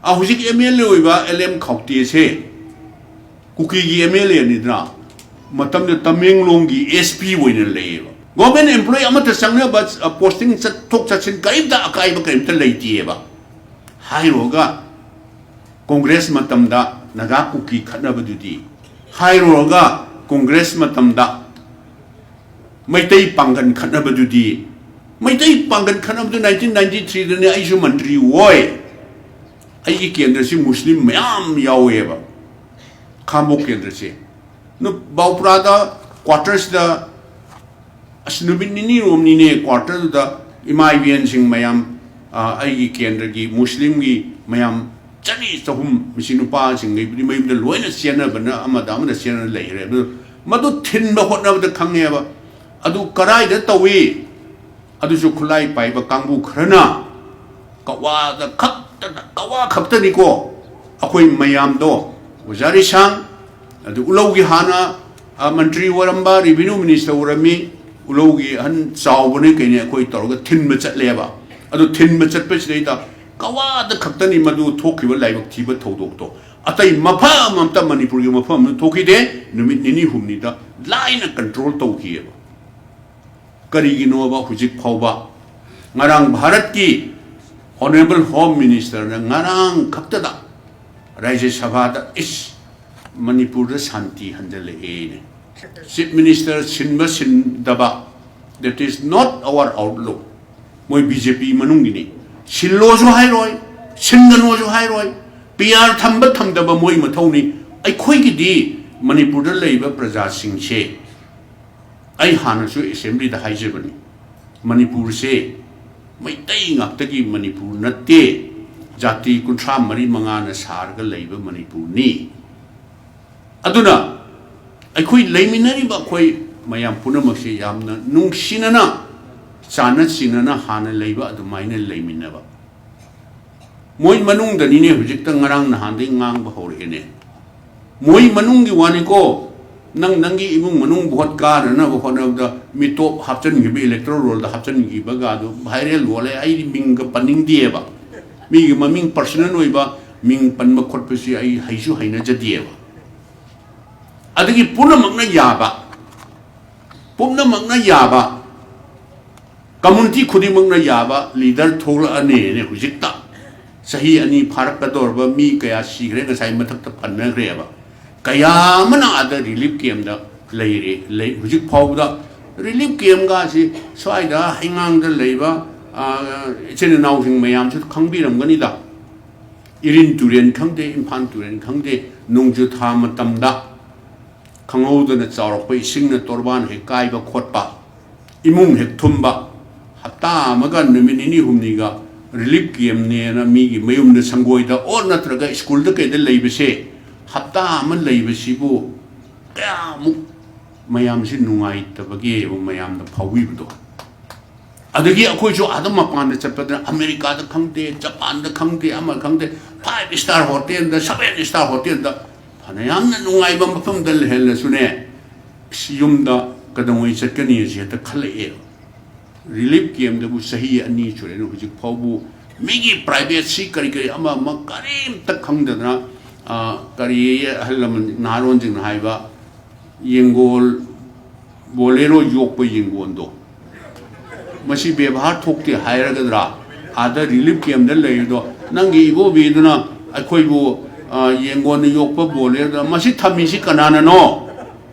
ꯑ, ꯍꯧꯖꯤꯛ ꯑꯦꯝ ꯑꯦꯜ ꯑꯦ ꯑꯣꯏꯕ ꯑꯦꯜ ꯑꯦꯝ ꯈꯥꯎꯇꯦꯁꯦ ꯀꯨꯀꯤꯒꯤ ꯑꯦꯝ ꯑꯦꯜ ꯑꯦꯅꯤꯗꯅ, ꯃꯇꯝꯗ ꯇꯃꯦꯡꯂꯣꯡꯒꯤ ꯑꯦꯁ ꯄꯤ ꯑꯣꯏꯅ ꯂꯩꯌꯦꯕ꯫ ꯒꯣꯔꯃꯦꯟ ꯑꯦꯝꯄ꯭ꯂꯣꯌꯤ ꯑꯃꯠꯇ ꯆꯪꯅꯕ, ꯑ, ꯄꯣꯁꯇꯤꯡ ꯆꯠꯊꯣꯛ ꯆꯠꯁꯤꯟ ꯀꯔꯤꯝꯇ ꯑꯀꯥꯏꯕ ꯀꯔꯤꯝꯇ ꯂꯩꯇꯦꯕ꯫ ꯍꯥꯏꯔꯨꯔꯒ ꯀꯣꯡꯒ꯭ꯔꯦꯁ ꯃꯇꯝꯗ ꯅꯥꯒꯥ ꯀꯨꯀꯤ ꯈꯠꯅꯕꯗꯨꯗꯤ, ꯍꯥꯏꯔꯨꯔꯒ ꯀꯣꯡꯒ꯭ꯔꯦꯁ ꯃꯇꯝꯗ ꯃꯩꯇꯩ ꯄꯥꯡꯒꯟ ꯈꯠꯅꯕꯗꯨꯗꯤ, ꯃꯩꯇꯩ ꯄꯥꯡꯒꯟ ꯈꯠꯅꯕꯗꯨ ꯅꯥꯏꯟꯇꯤꯟ ꯅꯥꯏꯟꯇꯤ ꯊ꯭ꯔꯤꯗꯅꯦ ꯑꯩꯁꯨ ꯃꯟꯇ꯭ꯔꯤ ꯑꯣꯏ꯫ ꯑꯩꯒꯤ ꯀꯦꯟꯗ꯭ꯔꯁꯤ ꯃꯨꯁꯂꯤꯝ ꯃꯌꯥꯝ ꯌꯥꯎꯋꯦꯕ, ꯈꯥꯡꯕꯣꯛ ꯀꯦꯟꯗ꯭ꯔꯁꯦ꯫ ꯅꯨ-, ꯕꯥꯎꯄ꯭ꯔꯥꯗ ꯀ꯭ꯋꯥꯇꯔꯁꯤꯗ, ꯑꯁ, ꯅꯨꯃꯤꯠ ꯅꯤꯅꯤꯔꯣꯝꯅꯤꯅꯦ ꯀ꯭ꯋꯥꯇꯔꯗꯨꯗ ꯏꯃꯥ ꯏꯕꯦꯟꯁꯤꯡ ꯃꯌꯥꯝ, ꯑ, ꯑꯩꯒꯤ ꯀꯦꯟꯗ꯭ꯔꯒꯤ ꯃꯨꯁꯂꯤꯝꯒꯤ ꯃꯌꯥꯝ ꯆꯅꯤ ꯆꯍꯨꯝ, ꯃꯁꯤ ꯅꯨꯄꯥꯁꯤꯡꯈꯩꯕꯨꯗꯤ ꯃꯌꯨꯝꯗ ꯂꯣꯏꯅ ꯆꯦꯟꯅꯕꯅ ꯑꯃꯗ ꯑꯃꯗ ꯆꯦꯟꯅ ꯂꯩꯈ꯭ꯔꯦ꯫ ꯑꯗꯨ ꯃꯗꯨ ꯊꯤꯟꯕ ꯍꯣꯠꯅꯕꯗ ꯈꯪꯉꯦꯕ꯫ ꯑꯗꯨ ꯀꯔꯥꯏꯗ ꯇꯧꯏ? ꯑꯗꯨꯁꯨ ꯈꯨꯠꯂꯥꯏ ꯄꯥꯏꯕ ꯀꯥꯡꯕꯨ ꯈꯔꯅ ꯀꯋꯥꯗ ꯈꯛꯇꯅ, ꯀꯋꯥ ꯈꯛꯇꯅꯤꯀꯣ꯫ ꯑꯩꯈꯣꯏ ꯃꯌꯥꯝꯗꯣ, ꯑꯣꯖꯥ ꯔꯤꯁꯥꯡ, ꯑꯗꯨ ꯎꯂꯧꯒꯤ ꯍꯥꯟꯅ, ꯑ, ꯃꯟꯇ꯭ꯔꯤ ꯑꯣꯏꯔꯝꯕ, ꯔꯦꯚꯤꯅ꯭ꯌꯨ ꯃꯤꯅꯤꯁꯇꯔ ꯑꯣꯏꯔꯝꯃꯤ, ꯎꯂꯧꯒꯤ ꯑꯍꯟ ꯆꯥꯎꯕꯅꯤ ꯀꯩꯅꯤ, ꯑꯩꯈꯣꯏ ꯇꯧꯔꯒ ꯊꯤꯟꯕ ꯆꯠꯂꯦꯕ꯫ ꯑꯗꯨ ꯊꯤꯟꯕ ꯆꯠꯄꯁꯤꯗꯩꯗ ꯀꯋꯥꯗ ꯈꯛꯇꯅꯤ ꯃꯗꯨ ꯊꯣꯛꯈꯤꯕ ꯂꯥꯏꯕꯛ ꯊꯤꯕ ꯊꯧꯗꯣꯛꯇꯣ꯫ ꯑꯇꯩ ꯃꯐꯝ ꯑꯃꯇ, ꯃꯅꯤꯄꯨꯔꯒꯤ ꯃꯐꯝ ꯑꯃ ꯊꯣꯛꯈꯤꯗꯦ꯫ ꯅꯨꯃꯤꯠ ꯅꯤꯅꯤ ꯍꯨꯝꯅꯤꯗ ꯂꯥꯏꯅ ꯀꯟꯇ꯭ꯔꯣꯜ ꯇꯧꯈꯤꯑꯕ꯫ ꯀꯔꯤꯒꯤꯅꯣꯕ ꯍꯧꯖꯤꯛ ꯐꯥꯎꯕ? ꯉꯔꯥꯡ ꯚꯥꯔꯠꯀꯤ ꯑꯣꯅꯔꯦꯕꯜ ꯍꯣꯝ ꯃꯤꯅꯤꯁꯇꯔꯅ ꯉꯔꯥꯡ ꯈꯛꯇꯗ ꯔꯥꯖ꯭ꯌ ꯁꯚꯥꯗ, "ꯏꯁ, ꯃꯅꯤꯄꯨꯔꯗ ꯁꯥꯟꯇꯤ ꯍꯟꯖꯜꯂꯛꯑꯦꯅꯦ꯫ ꯆꯤꯐ ꯃꯤꯅꯤꯁꯇꯔ ꯁꯤꯟꯕ ꯁꯤꯟꯗꯕ, that is not our outlook꯫ ꯃꯣꯏ ꯕꯤ ꯖꯦ ꯄꯤ ꯃꯅꯨꯡꯒꯤꯅꯤ꯫ ꯁꯤꯜꯂꯣꯁꯨ ꯍꯥꯏꯔꯣꯏ, ꯁꯤꯟꯒꯅꯣꯁꯨ ꯍꯥꯏꯔꯣꯏ, ꯄꯤ ꯑꯥꯔ ꯊꯝꯕ ꯊꯝꯗꯕ ꯃꯣꯏ ꯃꯊꯧꯅꯤ꯫ ꯑꯩꯈꯣꯏꯒꯤꯗꯤ ꯃꯅꯤꯄꯨꯔꯗ ꯂꯩꯕ ꯄ꯭ꯔꯖꯥꯁꯤꯡꯁꯦ, ꯑꯩ ꯍꯥꯟꯅꯁꯨ ꯑꯦꯁꯦꯝꯕ꯭ꯂꯤꯗ ꯍꯥꯏꯖꯕꯅꯤ, ꯃꯅꯤꯄꯨꯔꯁꯦ ꯃꯩꯇꯩ ꯉꯥꯛꯇꯒꯤ ꯃꯅꯤꯄꯨꯔ ꯅꯠꯇꯦ, ꯖꯥꯇꯤ ꯀꯨꯟꯊ꯭ꯔꯥ ꯃꯔꯤ ꯃꯉꯥꯅ ꯁꯥꯔꯒ ꯂꯩꯕ ꯃꯅꯤꯄꯨꯔꯅꯤ꯫ ꯑꯗꯨꯅ ꯑꯩꯈꯣꯏ ꯂꯩꯃꯤꯟꯅꯔꯤꯕ ꯑꯩꯈꯣꯏ ꯃꯌꯥꯝ ꯄꯨꯝꯅꯃꯛꯁꯦ ꯌꯥꯝꯅ ꯅꯨꯡꯁꯤꯅꯅ, ꯆꯥꯟꯅ ꯆꯤꯟꯅꯅ ꯍꯥꯟꯅ ꯂꯩꯕ ꯑꯗꯨꯃꯥꯏꯅ ꯂꯩꯃꯤꯟꯅꯕ꯫ ꯃꯣꯏ ꯃꯅꯨꯡꯗꯅꯤꯅꯦ ꯍꯧꯖꯤꯛꯇ ꯉꯔꯥꯡ ꯅꯍꯥꯟꯗꯒꯤ ꯉꯥꯡꯕ ꯍꯧꯔꯛꯑꯦꯅꯦ꯫ ꯃꯣꯏ ꯃꯅꯨꯡꯒꯤ ꯋꯥꯅꯤꯀꯣ, ꯅꯪ ꯅꯪꯒꯤ ꯏꯃꯨꯡ ꯃꯅꯨꯡ ꯚꯣꯠ ꯀꯥꯅꯅꯕ ꯍꯣꯠꯅꯕꯗ ꯃꯤꯇꯣꯞ ꯍꯥꯞꯆꯤꯟꯈꯤꯕ, ꯏꯂꯦꯛꯇꯣꯔꯦꯜ ꯔꯣꯜꯗ ꯍꯥꯞꯆꯤꯟꯈꯤꯕꯒ ꯑꯗꯨ ꯚꯥꯏꯔꯦꯜ ꯑꯣꯜꯂꯦ꯫ ꯑꯩ ꯃꯤꯡꯒ ꯄꯟꯅꯤꯡꯗꯦꯕ, ꯃꯤꯒꯤ ꯃꯃꯤꯡ ꯄꯔꯁꯣꯅꯦꯜ ꯑꯣꯏꯕ ꯃꯤꯡ ꯄꯟꯕ ꯈꯣꯠꯄꯁꯤ ꯑꯩ ꯍꯩꯁꯨ ꯍꯩꯅꯖꯗꯦꯕ꯫ ꯑꯗꯒꯤ ꯄꯨꯝꯅꯃꯛꯅ ꯌꯥꯕ, ꯄꯨꯝꯅꯃꯛꯅ ꯌꯥꯕ, ꯀꯝꯃꯨꯅꯤꯇꯤ ꯈꯨꯗꯤꯡꯃꯛꯅ ꯌꯥꯕ ꯂꯤꯗꯔ ꯊꯣꯛꯂꯛꯑꯅꯦꯅꯦ ꯍꯧꯖꯤꯛꯇ꯫ ꯆꯍꯤ ꯑꯅꯤ ꯐꯥꯔꯛꯀꯗꯧꯔꯕ, ꯃꯤ ꯀꯌꯥ ꯁꯤꯈ꯭ꯔꯦ, ꯉꯁꯥꯏ ꯃꯊꯛꯇ ꯄꯟꯅꯈ꯭ꯔꯦꯕ꯫ ꯀꯌꯥ ꯑꯃꯅ ꯑꯥꯗ ꯔꯤꯂꯤꯐ ꯀꯦꯝꯗ ꯂꯩꯔꯦ, ꯂꯩ꯫ ꯍꯧꯖꯤꯛ ꯐꯥꯎꯕꯗ ꯔꯤꯂꯤꯐ ꯀꯦꯝꯒꯁꯤ ꯁ꯭ꯋꯥꯏꯗ ꯍꯩꯉꯥꯡꯗ ꯂꯩꯕ, ꯑ, ꯏꯆꯤꯟ ꯏꯅꯥꯎꯁꯤꯡ ꯃꯌꯥꯝꯁꯨ ꯈꯪꯕꯤꯔꯝꯒꯅꯤꯗ꯫ ꯏꯔꯤꯟ ꯇꯨꯔꯦꯟ ꯈꯪꯗꯦ, ꯏꯝꯐꯥꯜ ꯇꯨꯔꯦꯟ ꯈꯪꯗꯦ, ꯅꯣꯡꯖꯨ ꯊꯥ ꯃꯇꯝꯗ ꯈꯪꯍꯧꯗꯅ ꯆꯥꯎꯔꯛꯄ ꯏꯁꯤꯡꯅ ꯇꯣꯔꯕꯥꯟ ꯍꯦꯛ ꯀꯥꯏꯕ ꯈꯣꯠꯄ, ꯏꯃꯨꯡ ꯍꯦꯛ ꯊꯨꯝꯕ, ꯍꯞꯇꯥ ꯑꯃꯒ ꯅꯨꯃꯤꯠ ꯅꯤꯅꯤ ꯍꯨꯝꯅꯤꯒ ꯔꯤꯂꯤꯐ ꯀꯦꯝꯅꯦꯅ ꯃꯤꯒꯤ ꯃꯌꯨꯝꯗ, ꯁꯪꯒꯣꯏꯗ ꯑꯣꯔ ꯅꯠꯇ꯭ꯔꯒ ꯁ꯭ꯀꯨꯜꯗ ꯀꯩꯗ ꯂꯩꯕꯁꯦ, ꯍꯞꯇꯥ ꯑꯃ ꯂꯩꯕꯁꯤꯕꯨ ꯀꯌꯥꯃꯨꯛ ꯃꯌꯥꯝꯁꯤ ꯅꯨꯡꯉꯥꯏꯇꯕꯒꯦꯕ ꯃꯌꯥꯝꯅ ꯐꯥꯎꯕꯤꯕꯗꯣ꯫ ꯑꯗꯒꯤ ꯑꯩꯈꯣꯏꯁꯨ ꯑꯗꯨꯝ ꯃꯄꯥꯟꯗ ꯆꯠꯄꯗ ꯑꯃꯦꯔꯤꯀꯥꯗ ꯈꯪꯗꯦ, ꯖꯄꯥꯟꯗ ꯈꯪꯗꯦ, ꯑꯃ ꯈꯪꯗꯦ, ꯐꯥꯏꯚ ꯁ꯭ꯇꯥꯔ ꯍꯣꯇꯦꯜꯗ, ꯁꯚꯦꯟ ꯁ꯭ꯇꯥꯔ ꯍꯣꯇꯦꯜꯗ, ꯐꯅꯌꯥꯝꯅ ꯅꯨꯡꯉꯥꯏꯕ ꯃꯐꯝꯗ ꯂꯩꯍꯜꯂꯁꯨꯅꯦ, ꯑꯁ, ꯌꯨꯝꯗ ꯀꯩꯗꯧꯉꯩ ꯆꯠꯀꯅꯤ ꯑꯁꯤ ꯍꯦꯛꯇ ꯈꯜꯂꯛꯑꯦ꯫ ꯔꯤꯂꯤꯐ ꯀꯦꯝꯗꯕꯨ ꯆꯍꯤ ꯑꯅꯤ ꯁꯨꯔꯦꯅ ꯍꯧꯖꯤꯛ ꯐꯥꯎꯕ ꯃꯤꯒꯤ ꯄ꯭ꯔꯥꯏꯚꯦꯠꯁꯤ ꯀꯔꯤ ꯀꯔꯤ ꯑꯃ ꯑꯃ ꯀꯔꯤꯝꯇ ꯈꯪꯗꯗꯅ ꯑ, ꯀꯔꯤ ꯑꯍꯜ ꯂꯃꯟ ꯅꯍꯥꯔꯣꯟꯁꯤꯡꯅ ꯍꯥꯏꯕ, ꯌꯦꯡꯒꯣꯜ, ꯕꯣꯂꯦꯔꯣ ꯌꯣꯛꯄ ꯌꯦꯡꯒꯣꯟꯗꯣ, ꯃꯁꯤ ꯕꯦꯕꯥꯔ ꯊꯣꯛꯇꯦ ꯍꯥꯏꯔꯒꯗ꯭ꯔꯥ? ꯑꯥꯗ ꯔꯤꯂꯤꯐ ꯀꯦꯝꯗ ꯂꯩꯔꯤꯗꯣ, ꯅꯪꯒꯤ ꯏꯕꯣꯕꯤꯗꯨꯅ ꯑꯩꯈꯣꯏꯕꯨ, ꯑ, ꯌꯦꯡꯒꯣꯟꯅ ꯌꯣꯛꯄ ꯕꯣꯂꯦꯔꯣꯗ, ꯃꯁꯤ ꯊꯝꯃꯤꯁꯤ ꯀꯅꯥꯅꯅꯣ?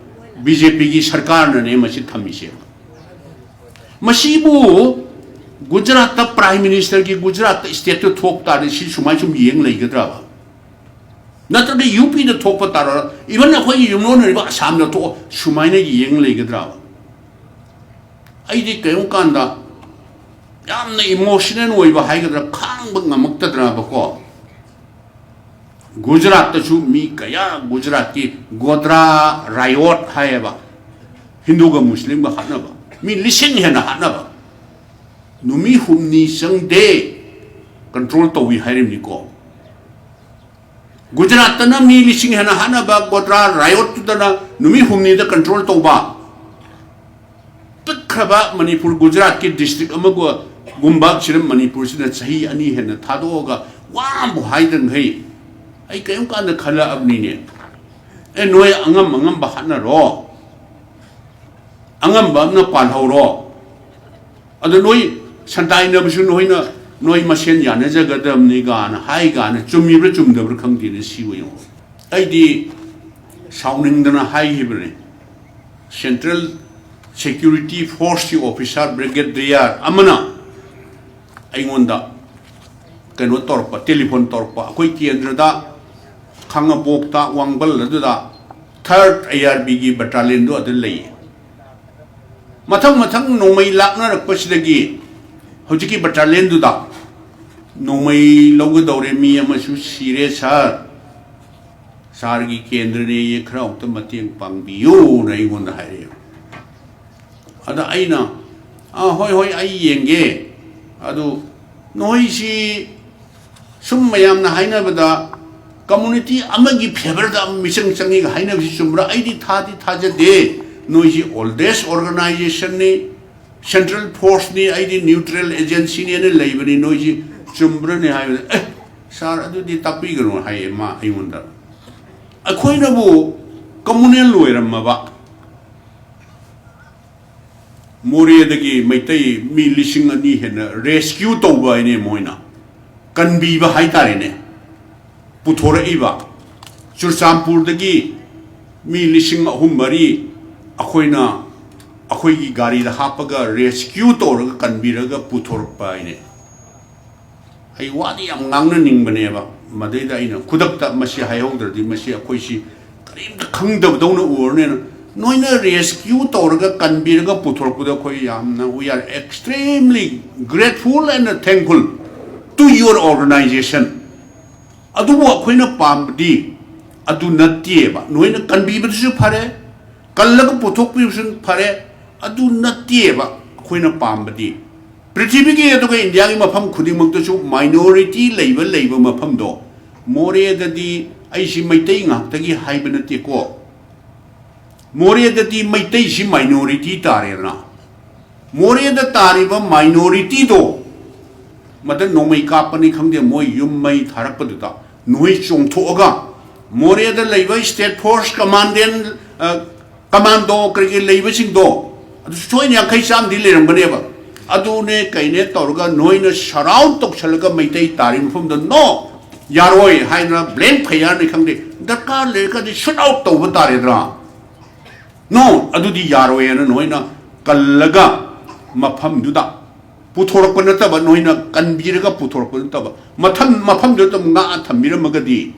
ꯕꯤ ꯖꯦ ꯄꯤꯒꯤ ꯁꯔꯀꯥꯔꯅꯅꯦ ꯃꯁꯤ ꯊꯝꯃꯤꯁꯦ꯫ ꯃꯁꯤꯕꯨ ꯒꯨꯖꯔꯥꯠꯇ ꯄ꯭ꯔꯥꯏꯝ ꯃꯤꯅꯤꯁꯇꯔꯒꯤ ꯒꯨꯖꯔꯥꯠꯇ ꯁ꯭ꯇꯦꯠꯇꯨ ꯊꯣꯛ ꯇꯥꯔꯗꯤ ꯁꯤ ꯁꯨꯃꯥꯏ ꯁꯨꯝ ꯌꯦꯡ ꯂꯩꯒꯗ꯭ꯔꯕ? ꯅꯠꯇ꯭ꯔꯒ ꯌꯨ ꯄꯤꯗ ꯊꯣꯛꯄ ꯇꯥꯔ, ꯏꯚꯟ ꯑꯩꯈꯣꯏꯒꯤ ꯌꯨꯝꯂꯣꯟꯅꯔꯤꯕ ꯑꯁꯥꯝꯗ ꯊꯣꯛꯑ ꯁꯨꯃꯥꯏꯅ ꯌꯦꯡ ꯂꯩꯒꯗ꯭ꯔꯕ? ꯑꯩꯗꯤ ꯀꯔꯤꯒꯨꯝꯕ ꯀꯥꯟꯗ ꯌꯥꯝꯅ ꯏꯃꯣꯁꯅꯦꯜ ꯑꯣꯏꯕ ꯍꯥꯏꯒꯗ꯭ꯔꯥ, ꯈꯥꯡꯕ ꯉꯝꯃꯛꯇꯗ꯭ꯔꯕꯀꯣ꯫ ꯒꯨꯖꯔꯥꯠꯇꯁꯨ ꯃꯤ ꯀꯌꯥ, ꯒꯨꯖꯔꯥꯠꯀꯤ ꯒꯣꯗ꯭ꯔꯥ ꯔꯥꯏꯑꯣꯠ ꯍꯥꯏꯌꯦꯕ, ꯍꯤꯟꯗꯨꯒ ꯃꯨꯁꯂꯤꯝꯒ ꯍꯥꯠꯅꯕ, ꯃꯤ ꯂꯤꯁꯤꯡ ꯍꯦꯟꯅ ꯍꯥꯠꯅꯕ, ꯅꯨꯃꯤꯠ ꯍꯨꯝꯅꯤ ꯆꯪꯗꯦ ꯀꯟꯇ꯭ꯔꯣꯜ ꯇꯧꯏ ꯍꯥꯏꯔꯤꯕꯅꯤꯀꯣ꯫ ꯒꯨꯖꯔꯥꯠꯇꯅ ꯃꯤ ꯂꯤꯁꯤꯡ ꯍꯦꯟꯅ ꯍꯥꯠꯅꯕ ꯒꯣꯗ꯭ꯔꯥ ꯔꯥꯏꯑꯣꯠꯇꯨꯗꯅ ꯅꯨꯃꯤꯠ ꯍꯨꯝꯅꯤꯗ ꯀꯟꯇ꯭ꯔꯣꯜ ꯇꯧꯕ꯫ ꯄꯤꯛꯈ꯭ꯔꯕ ꯃꯅꯤꯄꯨꯔ, ꯒꯨꯖꯔꯥꯠꯀꯤ ꯗꯤꯁꯇ꯭ꯔꯤꯛ ꯑꯃꯒꯨꯝꯕꯁꯤꯗ ꯃꯅꯤꯄꯨꯔꯁꯤꯅ ꯆꯍꯤ ꯑꯅꯤ ꯍꯦꯟꯅ ꯊꯥꯗꯣꯛꯑꯒ ꯋꯥ ꯑꯃꯕꯨ ꯍꯥꯏꯗ꯭ꯔꯤꯉꯩ ꯑꯩ ꯀꯔꯤꯝ ꯀꯥꯟꯗ ꯈꯜꯂꯛꯑꯕꯅꯤꯅꯦ꯫ ꯑꯦ, ꯅꯣꯏ ꯑꯉꯝ ꯑꯉꯝꯕ ꯍꯥꯠꯅꯔꯣ, ꯑꯉꯝꯕ ꯑꯃꯅ ꯄꯥꯜꯍꯧꯔꯣ, ꯑꯗꯣ ꯅꯣꯏ ꯁꯟꯇꯥꯏꯅꯕꯁꯨ ꯅꯣꯏꯅ, ꯅꯣꯏ ꯃꯁꯦꯟ ꯌꯥꯅꯖꯒꯗꯕꯅꯤ ꯀꯥꯏꯅ ꯍꯥꯏ ꯀꯥꯏꯅ ꯆꯨꯝꯃꯤꯕ꯭ꯔꯥ ꯆꯨꯝꯗꯕ꯭ꯔꯥ ꯈꯪꯗꯦꯅꯦ꯫ ꯁꯤꯕꯨ ꯌꯦꯡꯉꯣ, ꯑꯩꯗꯤ ꯁꯥꯎꯅꯤꯡꯗꯅ ꯍꯥꯏꯈꯤꯕꯅꯦ꯫ ꯁꯦꯟꯇ꯭ꯔꯦꯜ ꯁꯦꯀ꯭ꯌꯨꯔꯤꯇꯤ ꯐꯣꯔꯁꯀꯤ ꯑꯣꯐꯤꯁꯥꯔ ꯕ꯭ꯔꯤꯒꯦꯗꯤꯌꯔ ꯑꯃꯅ ꯑꯩꯉꯣꯟꯗ ꯀꯩꯅꯣ ꯇꯧꯔꯛꯄ, ꯇꯦꯂꯤꯐꯣꯟ ꯇꯧꯔꯛꯄ, ꯑꯩꯈꯣꯏ ꯀꯦꯟꯗ꯭ꯔꯗ ꯈꯥꯉꯕꯣꯛꯇ, ꯋꯥꯡꯕꯜ ꯑꯗꯨꯗ ꯊꯥꯔꯠ ꯑꯥꯏ ꯑꯥꯔ ꯕꯤꯒꯤ ꯕꯠꯇꯥꯂꯤꯌꯟꯗꯣ ꯑꯗꯨ ꯂꯩꯌꯦ꯫ ꯃꯊꯪ ꯃꯊꯪ ꯅꯣꯡꯃꯩ ꯂꯥꯛꯅꯔꯛꯄꯁꯤꯗꯒꯤ ꯍꯧꯖꯤꯛꯀꯤ ꯕꯠꯇꯥꯂꯤꯌꯟꯗꯨꯗ ꯅꯣꯡꯃꯩ ꯂꯧꯒꯗꯧꯔꯦ, ꯃꯤ ꯑꯃꯁꯨ ꯁꯤꯔꯦ ꯁꯥꯔ, ꯁꯥꯔꯒꯤ ꯀꯦꯟꯗ꯭ꯔꯅꯦꯌꯦ, ꯈꯔ ꯑꯃꯨꯛꯇ ꯃꯇꯦꯡ ꯄꯥꯡꯕꯤꯌꯨꯅ ꯑꯩꯉꯣꯟꯗ ꯍꯥꯏꯔꯛꯑꯦ꯫ ꯑꯗ ꯑꯩꯅ, "ꯑꯥ, ꯍꯣꯏ, ꯍꯣꯏ, ꯑꯩ ꯌꯦꯡꯒꯦ"꯫ ꯑꯗꯨ ꯅꯣꯏꯁꯤ ꯁꯨꯝ ꯃꯌꯥꯝꯅ ꯍꯥꯏꯅꯕꯗ ꯀꯝꯃꯨꯅꯤꯇꯤ ꯑꯃꯒꯤ ꯐꯦꯚꯔꯗ ꯃꯤꯆꯪ ꯆꯪꯉꯤꯒ ꯍꯥꯏꯅꯕꯁꯤ ꯆꯨꯝꯕ꯭ꯔꯥ? ꯑꯩꯗꯤ ꯊꯥꯗꯤ ꯊꯥꯖꯗꯦ꯫ ꯅꯣꯏꯁꯤ ꯑꯣꯜꯗꯦꯁ ꯑꯣꯔꯒꯅꯥꯏꯖꯦꯁꯟꯅꯤ, ꯁꯦꯟꯇ꯭ꯔꯦꯜ ꯐꯣꯔꯁꯅꯤ, ꯑꯩꯗꯤ ꯅ꯭ꯌꯨꯇ꯭ꯔꯦꯜ ꯑꯦꯖꯦꯟꯁꯤꯅꯦꯅ ꯂꯩꯕꯅꯤ, ꯅꯣꯏꯁꯤ ꯆꯨꯝꯕ꯭ꯔꯅꯦ ꯍꯥꯏꯕꯗ, "ꯑꯦ, ꯁꯥꯔ, ꯑꯗꯨꯗꯤ ꯇꯥꯛꯄꯤꯒꯅꯨ ꯍꯥꯏꯌꯦ ꯃꯥ ꯑꯩꯉꯣꯟꯗ꯫ ꯑꯩꯈꯣꯏꯅꯕꯨ ꯀꯝꯃꯨꯅꯦꯜ ꯑꯣꯏꯔꯝꯃꯕ ꯃꯣꯔꯦꯗꯒꯤ ꯃꯩꯇꯩ ꯃꯤ ꯂꯤꯁꯤꯡ ꯑꯅꯤ ꯍꯦꯟꯅ ꯔꯦꯁꯀ꯭ꯌꯨ ꯇꯧꯕ ꯍꯥꯏꯅꯦ, ꯃꯣꯏꯅ ꯀꯟꯕꯤꯕ ꯍꯥꯏꯇꯥꯔꯦꯅꯦ꯫ ꯄꯨꯊꯣꯔꯛꯏꯕ ꯆꯨꯔꯆꯥꯟꯄꯨꯔꯗꯒꯤ ꯃꯤ ꯂꯤꯁꯤꯡ ꯑꯍꯨꯝ ꯃꯔꯤ ꯑꯩꯈꯣꯏꯅ ꯑꯩꯈꯣꯏꯒꯤ ꯒꯥꯔꯤꯗ ꯍꯥꯞꯄꯒ ꯔꯦꯁꯀ꯭ꯌꯨ ꯇꯧꯔꯒ ꯀꯟꯕꯤꯔꯒ ꯄꯨꯊꯣꯔꯛꯄ ꯍꯥꯏꯅꯦ꯫ ꯑꯩ ꯋꯥꯗꯤ ꯌꯥꯝ ꯉꯥꯡꯅꯅꯤꯡꯕꯅꯦꯕ, ꯃꯗꯩꯗ ꯑꯩꯅ ꯈꯨꯗꯛꯇ ꯃꯁꯤ ꯍꯥꯏꯍꯧꯗ꯭ꯔꯗꯤ ꯃꯁꯤ ꯑꯩꯈꯣꯏꯁꯤ ꯀꯔꯤꯝꯇ ꯈꯪꯗꯕꯗꯧꯅ ꯎꯔꯅꯦꯅ꯫ ꯅꯣꯏꯅ ꯔꯦꯁꯀ꯭ꯌꯨ ꯇꯧꯔꯒ ꯀꯟꯕꯤꯔꯒ ꯄꯨꯊꯣꯔꯛꯄꯗ ꯑꯩꯈꯣꯏ ꯌꯥꯝꯅ, we are extremely grateful and thankful to your organization꯫ ꯑꯗꯨꯕꯨ ꯑꯩꯈꯣꯏꯅ ꯄꯥꯝꯕꯗꯤ ꯑꯗꯨ ꯅꯠꯇꯦꯕ꯫ ꯅꯣꯏꯅ ꯀꯟꯕꯤꯕꯗꯨꯁꯨ ꯐꯔꯦ, ꯀꯜꯂꯒ ꯄꯨꯊꯣꯛꯄꯤꯕꯁꯨ ꯐꯔꯦ, ꯑꯗꯨ ꯅꯠꯇꯦꯕ ꯑꯩꯈꯣꯏꯅ ꯄꯥꯝꯕꯗꯤ꯫ ꯄ꯭ꯔꯤꯊꯤꯕꯤꯒꯤ ꯑꯗꯨꯒ ꯏꯟꯗꯤꯌꯥꯒꯤ ꯃꯐꯝ ꯈꯨꯗꯤꯡꯃꯛꯇꯁꯨ ꯃꯥꯏꯅꯣꯔꯤꯇꯤ ꯂꯩꯕ, ꯂꯩꯕ ꯃꯐꯝꯗꯣ, ꯃꯣꯔꯦꯗꯗꯤ ꯑꯩꯁꯤ ꯃꯩꯇꯩ ꯉꯥꯛꯇꯒꯤ ꯍꯥꯏꯕ ꯅꯠꯇꯦꯀꯣ, ꯃꯣꯔꯦꯗꯗꯤ ꯃꯩꯇꯩꯁꯤ ꯃꯥꯏꯅꯣꯔꯤꯇꯤ ꯇꯥꯔꯦꯗꯅ꯫ ꯃꯣꯔꯦꯗ ꯇꯥꯔꯤꯕ ꯃꯥꯏꯅꯣꯔꯤꯇꯤꯗꯣ ꯃꯗ ꯅꯣꯡꯃꯩ ꯀꯥꯞꯄꯅꯤ ꯈꯪꯗꯦ, ꯃꯣꯏ ꯌꯨꯝ ꯃꯩ ꯊꯥꯔꯛꯄꯗꯨꯗ ꯅꯣꯏ ꯆꯣꯡꯊꯣꯛꯑꯒ ꯃꯣꯔꯦꯗ ꯂꯩꯕ ꯁ꯭ꯇꯦꯠ ꯐꯣꯔꯁ ꯀꯃꯥꯟꯗꯦꯟ, ꯑ, ꯀꯃꯥꯟꯗꯣ ꯀꯔꯤ ꯀꯔꯤ ꯂꯩꯕꯁꯤꯡꯗꯣ, ꯑꯗꯨꯁꯨ ꯁꯣꯏꯅ ꯌꯥꯡꯈꯩ ꯆꯥꯝꯃꯗꯤ ꯂꯩꯔꯝꯒꯅꯦꯕ꯫ ꯑꯗꯨꯅꯦ ꯀꯩꯅꯦ ꯇꯧꯔꯒ ꯅꯣꯏꯅ ꯁꯔꯥꯎꯟ ꯇꯧꯁꯜꯂꯒ ꯃꯩꯇꯩ ꯇꯥꯔꯤ ꯃꯐꯝꯗ "ꯅꯣ, ꯌꯥꯔꯣꯏ" ꯍꯥꯏꯗꯅ ꯕ꯭ꯂꯦꯡ ꯐꯌꯥꯔꯅꯤ ꯈꯪꯗꯦ, ꯗꯔꯀꯥꯔ ꯂꯩꯔꯒꯗꯤ ꯁꯨꯠ ꯑꯥꯎꯠ ꯇꯧꯕ ꯇꯥꯔꯦꯗ꯭ꯔꯥ? ꯅꯣ, ꯑꯗꯨꯗꯤ ꯌꯥꯔꯣꯏꯅ ꯅꯣꯏꯅ ꯀꯜꯂꯒ ꯃꯐꯝꯗꯨꯗ ꯄꯨꯊꯣꯔꯛꯄ ꯅꯠꯇꯕ, ꯅꯣꯏꯅ ꯀꯟꯕꯤꯔꯒ ꯄꯨꯊꯣꯔꯛꯄ ꯅꯠꯇꯕ, ꯃꯊꯝ-, ꯃꯐꯝꯗꯨꯗ ꯑꯗꯨꯝ ꯉꯥꯛꯑ ꯊꯝꯕꯤꯔꯝꯃꯒꯗꯤ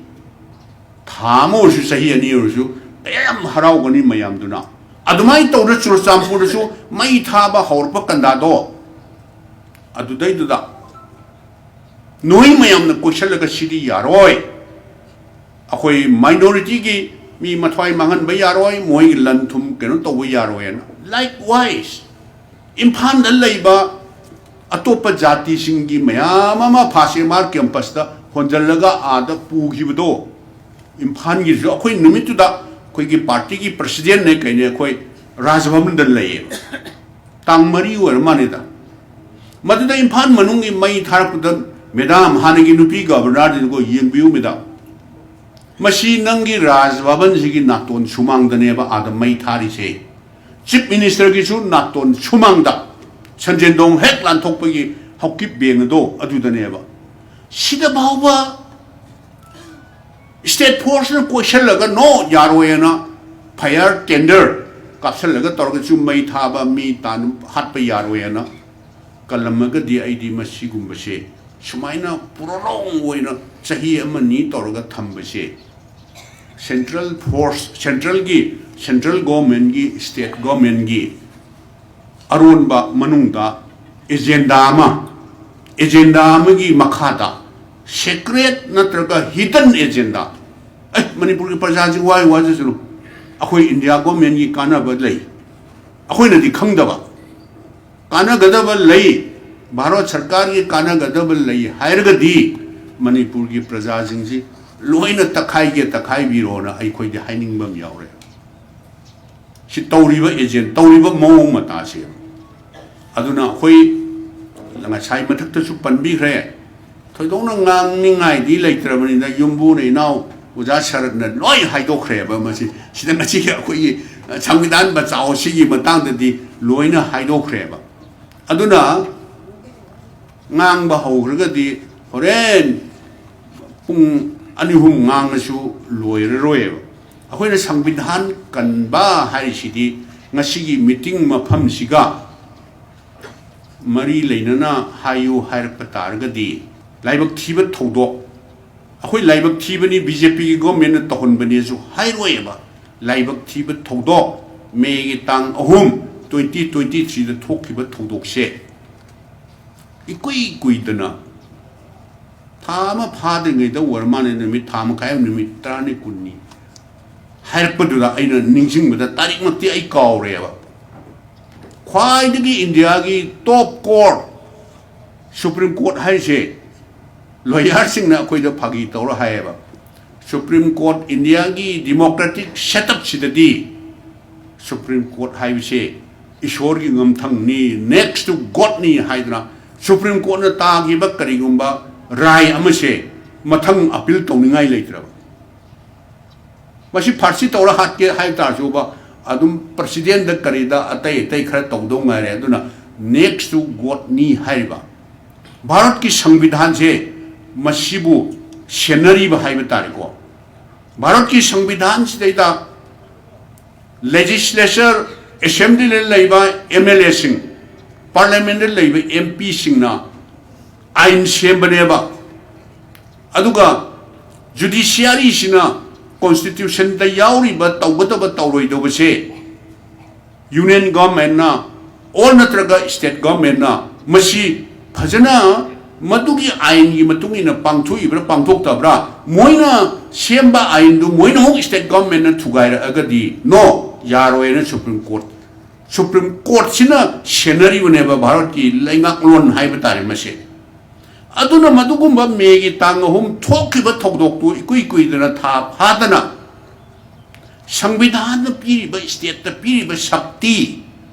ꯊꯥ ꯑꯃ ꯑꯣꯏꯔꯁꯨ, ꯆꯍꯤ ꯑꯅꯤ ꯑꯣꯏꯔꯁꯨ, ꯀꯌꯥꯝ ꯍꯔꯥꯎꯒꯅꯤ ꯃꯌꯥꯝꯗꯨꯅ꯫ ꯑꯗꯨꯃꯥꯏꯅ ꯇꯧꯗꯅ ꯆꯨꯔꯆꯥꯟꯄꯨꯔꯗꯁꯨ ꯃꯩ ꯊꯥꯕ ꯍꯧꯔꯛꯄ ꯀꯟꯗꯥꯗꯣ, ꯑꯗꯨꯗꯩꯗꯨꯗ ꯅꯣꯏ ꯃꯌꯥꯝꯅ ꯀꯣꯏꯁꯜꯂꯒ "ꯁꯤꯗꯤ ꯌꯥꯔꯣꯏ, ꯑꯩꯈꯣꯏ ꯃꯥꯏꯅꯣꯔꯤꯇꯤꯒꯤ ꯃꯤ ꯃꯊ꯭ꯋꯥꯏ ꯃꯥꯡꯍꯟꯕ ꯌꯥꯔꯣꯏ, ꯃꯣꯏꯒꯤ ꯂꯟ ꯊꯨꯝ ꯀꯩꯅꯣ ꯇꯧꯕ ꯌꯥꯔꯣꯏꯅ"꯫ Likewise, ꯏꯝꯐꯥꯜꯗ ꯂꯩꯕ ꯑꯇꯣꯞꯄ ꯖꯥꯇꯤꯁꯤꯡꯒꯤ ꯃꯌꯥꯝ ꯑꯃ ꯐꯥꯁ ꯑꯦꯝ ꯑꯥꯔ ꯀꯦꯝꯄꯁꯇ ꯍꯣꯟꯖꯜꯂꯒ ꯑꯥꯗ ꯄꯨꯈꯤꯕꯗꯣ, ꯏꯝꯐꯥꯜꯒꯤꯁꯨ ꯑꯩꯈꯣꯏ ꯅꯨꯃꯤꯠꯇꯨꯗ ꯑꯩꯈꯣꯏꯒꯤ ꯄꯥꯔꯇꯤꯒꯤ ꯄ꯭ꯔꯁꯤꯗꯦꯟꯅꯦ ꯀꯩꯅꯦ ꯑꯩꯈꯣꯏ ꯔꯥꯖꯚꯕꯟꯗ ꯂꯩꯌꯦꯕ꯫ ꯇꯥꯡ ꯃꯔꯤ ꯑꯣꯏꯔ ꯃꯥꯜꯂꯦꯗ꯫ ꯃꯗꯨꯗ ꯏꯝꯐꯥꯜ ꯃꯅꯨꯡꯒꯤ ꯃꯩ ꯊꯥꯔꯛꯄꯗ ꯃꯦꯗꯥꯝ, ꯍꯥꯟꯅꯒꯤ ꯅꯨꯄꯤ ꯒꯕꯔꯅꯔꯗꯨꯒ ꯌꯦꯡꯕꯤꯌꯨ ꯃꯦꯗꯥꯝ꯫ ꯃꯁꯤ ꯅꯪꯒꯤ ꯔꯥꯖ ꯚꯕꯟꯁꯤꯒꯤ ꯅꯥꯇꯣꯟ ꯁꯨꯃꯥꯡꯗꯅꯦꯕ ꯑꯥꯗ ꯃꯩ ꯊꯥꯔꯤꯁꯦ꯫ ꯆꯤꯐ ꯃꯤꯅꯤꯁꯇꯔꯒꯤꯁꯨ ꯅꯥꯇꯣꯟ ꯁꯨꯃꯥꯡꯗ, ꯁꯟꯖꯦꯟꯗꯣꯡ ꯍꯦꯛ ꯂꯥꯟꯊꯣꯛꯄꯒꯤ ꯍꯧꯀꯤꯞ ꯕꯦꯡ ꯑꯗꯣ ꯑꯗꯨꯗꯅꯦꯕ꯫ ꯁꯤꯗ ꯐꯥꯎꯕ ꯁ꯭ꯇꯦꯠ ꯐꯣꯔꯁꯅ ꯀꯣꯏꯁꯜꯂꯒ "ꯅꯣ, ꯌꯥꯔꯣꯏ" ꯍꯥꯏꯅ ꯐꯥꯌꯔ ꯇꯦꯟꯗꯔ ꯀꯥꯞꯁꯜꯂꯒ ꯇꯧꯔꯒꯁꯨ ꯃꯩ ꯊꯥꯕ, ꯃꯤ ꯇꯥꯟ ꯍꯥꯠꯄ ꯌꯥꯔꯣꯏ ꯍꯥꯏꯅ ꯀꯜꯂꯝꯃꯒꯗꯤ, ꯑꯩꯗꯤ ꯃꯁꯤꯒꯨꯝꯕꯁꯦ ꯁꯨꯃꯥꯏꯅ ꯄꯨꯔꯥꯂꯣꯡ ꯑꯣꯏꯅ ꯆꯍꯤ ꯑꯃꯅꯤ ꯇꯧꯔꯒ ꯊꯝꯕꯁꯦ, ꯁꯦꯟꯇ꯭ꯔꯦꯜ ꯐꯣꯔꯁ, ꯁꯦꯟꯇ꯭ꯔꯦꯜꯒꯤ, ꯁꯦꯟꯇ꯭ꯔꯦꯜ ꯒꯣꯔꯃꯦꯟꯒꯤ, ꯁ꯭ꯇꯦꯠ ꯒꯣꯔꯃꯦꯟꯒꯤ ꯑꯔꯣꯟꯕ ꯃꯅꯨꯡꯗ ꯑꯦꯖꯦꯟꯗꯥ ꯑꯃ, ꯑꯦꯖꯦꯟꯗꯥ ꯑꯃꯒꯤ ꯃꯈꯥꯗ ꯁꯦꯀ꯭ꯔꯦꯠ ꯅꯠꯇ꯭ꯔꯒ ꯍꯤꯗꯟ ꯑꯦꯖꯦꯟꯗꯥ, ꯑꯦ, ꯃꯅꯤꯄꯨꯔꯒꯤ ꯄ꯭ꯔꯖꯥꯁꯤ ꯋꯥꯏ ꯋꯥꯖꯁꯅꯨ, ꯑꯩꯈꯣꯏ ꯏꯟꯗꯤꯌꯥ ꯒꯣꯔꯃꯦꯟꯒꯤ ꯀꯥꯟꯅꯕ ꯂꯩ, ꯑꯩꯈꯣꯏꯅꯗꯤ ꯈꯪꯗꯕ꯫ ꯀꯥꯟꯅꯒꯗꯕ ꯂꯩ, ꯚꯥꯔꯠ ꯁꯔꯀꯥꯔꯒꯤ ꯀꯥꯟꯅꯒꯗꯕ ꯂꯩ ꯍꯥꯏꯔꯒꯗꯤ ꯃꯅꯤꯄꯨꯔꯒꯤ ꯄ꯭ꯔꯖꯥꯁꯤꯡꯁꯤ ꯂꯣꯏꯅ ꯇꯛꯈꯥꯏꯒꯦ ꯇꯛꯈꯥꯏꯕꯤꯔꯣꯅ ꯑꯩꯈꯣꯏꯗꯤ ꯍꯥꯏꯅꯤꯡꯕ ꯑꯃ ꯌꯥꯎꯔꯦ꯫ ꯁꯤ ꯇꯧꯔꯤꯕ ꯑꯦꯖꯦꯟ, ꯇꯧꯔꯤꯕ ꯃꯑꯣꯡ ꯃꯇꯥꯁꯦ꯫ ꯑꯗꯨꯅ ꯑꯩꯈꯣꯏ ꯉꯁꯥꯏ ꯃꯊꯛꯇꯁꯨ ꯄꯟꯕꯤꯈ꯭ꯔꯦ, ꯊꯣꯏꯗꯣꯛꯅ ꯉꯥꯡꯅꯤꯡꯉꯥꯏꯗꯤ ꯂꯩꯇ꯭ꯔꯕꯅꯤꯅ ꯌꯨꯝꯕꯨꯅ ꯏꯅꯥꯎ ꯑꯣꯖꯥ ꯁꯔꯠꯅ ꯂꯣꯏ ꯍꯥꯏꯗꯣꯛꯈ꯭ꯔꯦꯕ꯫ ꯃꯁꯤ ꯁꯤꯗ ꯉꯁꯤꯒꯤ ꯑꯩꯈꯣꯏꯒꯤ ꯁꯪꯕꯤꯙꯥꯟ ꯕꯆꯥꯎ ꯁꯤꯒꯤ ꯃꯇꯥꯡꯗꯗꯤ ꯂꯣꯏꯅ ꯍꯥꯏꯗꯣꯛꯈ꯭ꯔꯦꯕ꯫ ꯑꯗꯨꯅ ꯉꯥꯡꯕ ꯍꯧꯈ꯭ꯔꯒꯗꯤ ꯍꯣꯔꯦꯟ ꯄꯨꯡ ꯑꯅꯤ ꯑꯍꯨꯝ ꯉꯥꯡꯉꯁꯨ ꯂꯣꯏꯔꯔꯣꯏꯕ꯫ ꯑꯩꯈꯣꯏꯅ ꯁꯪꯕꯤꯙꯥꯟ ꯀꯟꯕ ꯍꯥꯏꯔꯤꯁꯤꯗꯤ ꯉꯁꯤꯒꯤ ꯃꯤꯇꯤꯡ ꯃꯐꯝꯁꯤꯒ ꯃꯔꯤ ꯂꯩꯅꯅ ꯍꯥꯏꯌꯨ ꯍꯥꯏꯔꯛꯄ ꯇꯥꯔꯒꯗꯤ, ꯂꯥꯏꯕꯛ ꯊꯤꯕ ꯊꯧꯗꯣꯛ, ꯑꯩꯈꯣꯏ ꯂꯥꯏꯕꯛ ꯊꯤꯕꯅꯤ, ꯕꯤ ꯖꯦ ꯄꯤꯒꯤ ꯒꯣꯔꯃꯦꯟꯅ ꯇꯧꯍꯟꯕꯅꯦꯁꯨ ꯍꯥꯏꯔꯣꯏꯕ꯫ ꯂꯥꯏꯕꯛ ꯊꯤꯕ ꯊꯧꯗꯣꯛ, ꯃꯦꯒꯤ ꯇꯥꯡ ꯑꯍꯨꯝ, ꯇ꯭ꯋꯦꯟꯇꯤ ꯇ꯭ꯋꯦꯟꯇꯤ ꯊ꯭ꯔꯤꯗ ꯊꯣꯛꯈꯤꯕ ꯊꯧꯗꯣꯛꯁꯦ ꯏꯀꯨꯏ ꯀꯨꯏꯗꯅ, ꯊꯥ ꯑꯃ ꯐꯥꯗ꯭ꯔꯤꯉꯩꯗ ꯑꯣꯏꯔ ꯃꯥꯜꯂꯦ, ꯅꯨꯃꯤꯠ ꯊꯥ ꯃꯈꯥꯏ ꯑꯃ, ꯅꯨꯃꯤꯠ ꯇꯔꯥꯅꯤ ꯀꯨꯟꯅꯤ ꯍꯥꯏꯔꯛꯄꯗꯨꯗ ꯑꯩꯅ ꯅꯤꯡꯁꯤꯡꯕꯗ, ꯇꯥꯔꯤꯛꯃꯛꯇꯤ ꯑꯩ ꯀꯥꯎꯔꯦꯕ꯫ ꯈ꯭ꯋꯥꯏꯗꯒꯤ ꯏꯟꯗꯤꯌꯥꯒꯤ ꯇꯣꯞ ꯀꯣꯔꯠ, ꯁꯨꯄ꯭ꯔꯤꯝ ꯀꯣꯔꯠ ꯍꯥꯏꯔꯤꯁꯦ, ꯂꯣꯌꯔꯁꯤꯡꯅ ꯑꯩꯈꯣꯏꯗ ꯐꯥꯒꯤ ꯇꯧꯔ ꯍꯥꯏꯌꯦꯕ, ꯁꯨꯄ꯭ꯔꯤꯝ ꯀꯣꯔꯠ, ꯏꯟꯗꯤꯌꯥꯒꯤ ꯗꯤꯃꯣꯀ꯭ꯔꯦꯇꯤꯛ ꯁꯦꯠꯑꯞꯁꯤꯗꯗꯤ ꯁꯨꯄ꯭ꯔꯤꯝ ꯀꯣꯔꯠ ꯍꯥꯏꯕꯁꯦ ꯏꯁꯣꯔꯒꯤ ꯉꯝꯊꯪꯅꯤ, next to Godꯅꯤ ꯍꯥꯏꯗꯅ ꯁꯨꯄ꯭ꯔꯤꯝ ꯀꯣꯔꯠꯅ ꯇꯥꯈꯤꯕ ꯀꯔꯤꯒꯨꯝꯕ ꯔꯥꯏ ꯑꯃꯁꯦ ꯃꯊꯪ ꯑꯄꯤꯜ ꯇꯧꯅꯤꯡꯉꯥꯏ ꯂꯩꯇ꯭ꯔꯕ? ꯃꯁꯤ ꯐꯥꯔꯁꯤ ꯇꯧꯔ ꯍꯥꯠꯀꯦ ꯍꯥꯏ ꯇꯥꯔꯁꯨꯕ, ꯑꯗꯨꯝ ꯄ꯭ꯔꯁꯤꯗꯦꯟꯗ ꯀꯔꯤꯗ ꯑꯇꯩ ꯑꯇꯩ ꯈꯔ ꯇꯧꯗꯧ ꯉꯥꯏꯔꯦ꯫ ꯑꯗꯨꯅ next to God ꯅꯤ ꯍꯥꯏꯔꯤꯕ ꯚꯥꯔꯠꯀꯤ ꯁꯪꯕꯤꯙꯥꯟꯁꯦ ꯃꯁꯤꯕꯨ ꯁꯦꯟꯅꯔꯤꯕ ꯍꯥꯏꯕ ꯇꯥꯔꯦꯀꯣ꯫ ꯚꯥꯔꯠꯀꯤ ꯁꯪꯕꯤꯙꯥꯟꯁꯤꯗꯩꯗ ꯂꯦꯖꯤꯁꯂꯦꯆꯔ, ꯑꯦꯁꯦꯝꯕ꯭ꯂꯤꯗ ꯂꯩꯕ ꯑꯦꯝ ꯑꯦꯜ ꯑꯦꯁꯤꯡ, ꯄꯥꯔꯂꯤꯌꯥꯃꯦꯟꯗ ꯂꯩꯕ ꯑꯦꯝ ꯄꯤꯁꯤꯡꯅ ꯑꯥꯏꯟ ꯁꯦꯝꯕꯅꯦꯕ꯫ ꯑꯗꯨꯒ ꯖꯨꯗꯤꯁꯤꯌꯥꯔꯤꯁꯤꯅ ꯀꯣꯟꯁꯇꯤꯇ꯭ꯌꯨꯁꯟꯗ ꯌꯥꯎꯔꯤꯕ ꯇꯧꯒꯗꯕ ꯇꯧꯔꯣꯏꯗꯕꯁꯦ ꯌꯨꯅꯤꯌꯟ ꯒꯚꯔꯟꯃꯦꯟꯠꯅ ꯑꯣꯔ ꯅꯠꯇ꯭ꯔꯒ ꯁ꯭ꯇꯦꯠ ꯒꯚꯔꯟꯃꯦꯟꯠꯅ ꯃꯁꯤ ꯐꯖꯅ ꯃꯗꯨꯒꯤ ꯑꯥꯏꯟꯒꯤ ꯃꯇꯨꯡ ꯏꯟꯅ ꯄꯥꯡꯊꯣꯛꯏꯕ꯭ꯔꯥ ꯄꯥꯡꯊꯣꯛꯇꯕ꯭ꯔꯥ, ꯃꯣꯏꯅ ꯁꯦꯝꯕ ꯑꯥꯏꯟꯗꯨ ꯃꯣꯏꯅ ꯑꯃꯨꯛ ꯁ꯭ꯇꯦꯠ ꯒꯚꯔꯟꯃꯦꯟꯠꯅ ꯊꯨꯒꯥꯏꯔꯛꯑꯒꯗꯤ, ꯅꯣ, ꯌꯥꯔꯣꯏꯅ ꯁꯨꯄ꯭ꯔꯤꯝ ꯀꯣꯔꯠ, ꯁꯨꯄ꯭ꯔꯤꯝ ꯀꯣꯔꯠꯁꯤꯅ ꯁꯦꯟꯅꯔꯤꯕꯅꯦꯕ ꯚꯥꯔꯠꯀꯤ ꯂꯩꯉꯥꯛꯂꯣꯟ ꯍꯥꯏꯕ ꯇꯥꯔꯦ ꯃꯁꯦ꯫ ꯑꯗꯨꯅ ꯃꯗꯨꯒꯨꯝꯕ ꯃꯦꯒꯤ ꯇꯥꯡ ꯑꯍꯨꯝ ꯊꯣꯛꯈꯤꯕ ꯊꯧꯗꯣꯛꯇꯨ ꯏꯀꯨꯏ ꯀꯨꯏꯗꯅ ꯊꯥ ꯐꯥꯗꯅ ꯁꯪꯕꯤꯙꯥꯟꯅ ꯄꯤꯔꯤꯕ, ꯁ꯭ꯇꯦꯠꯇ ꯄꯤꯔꯤꯕ ꯁꯛꯇꯤ,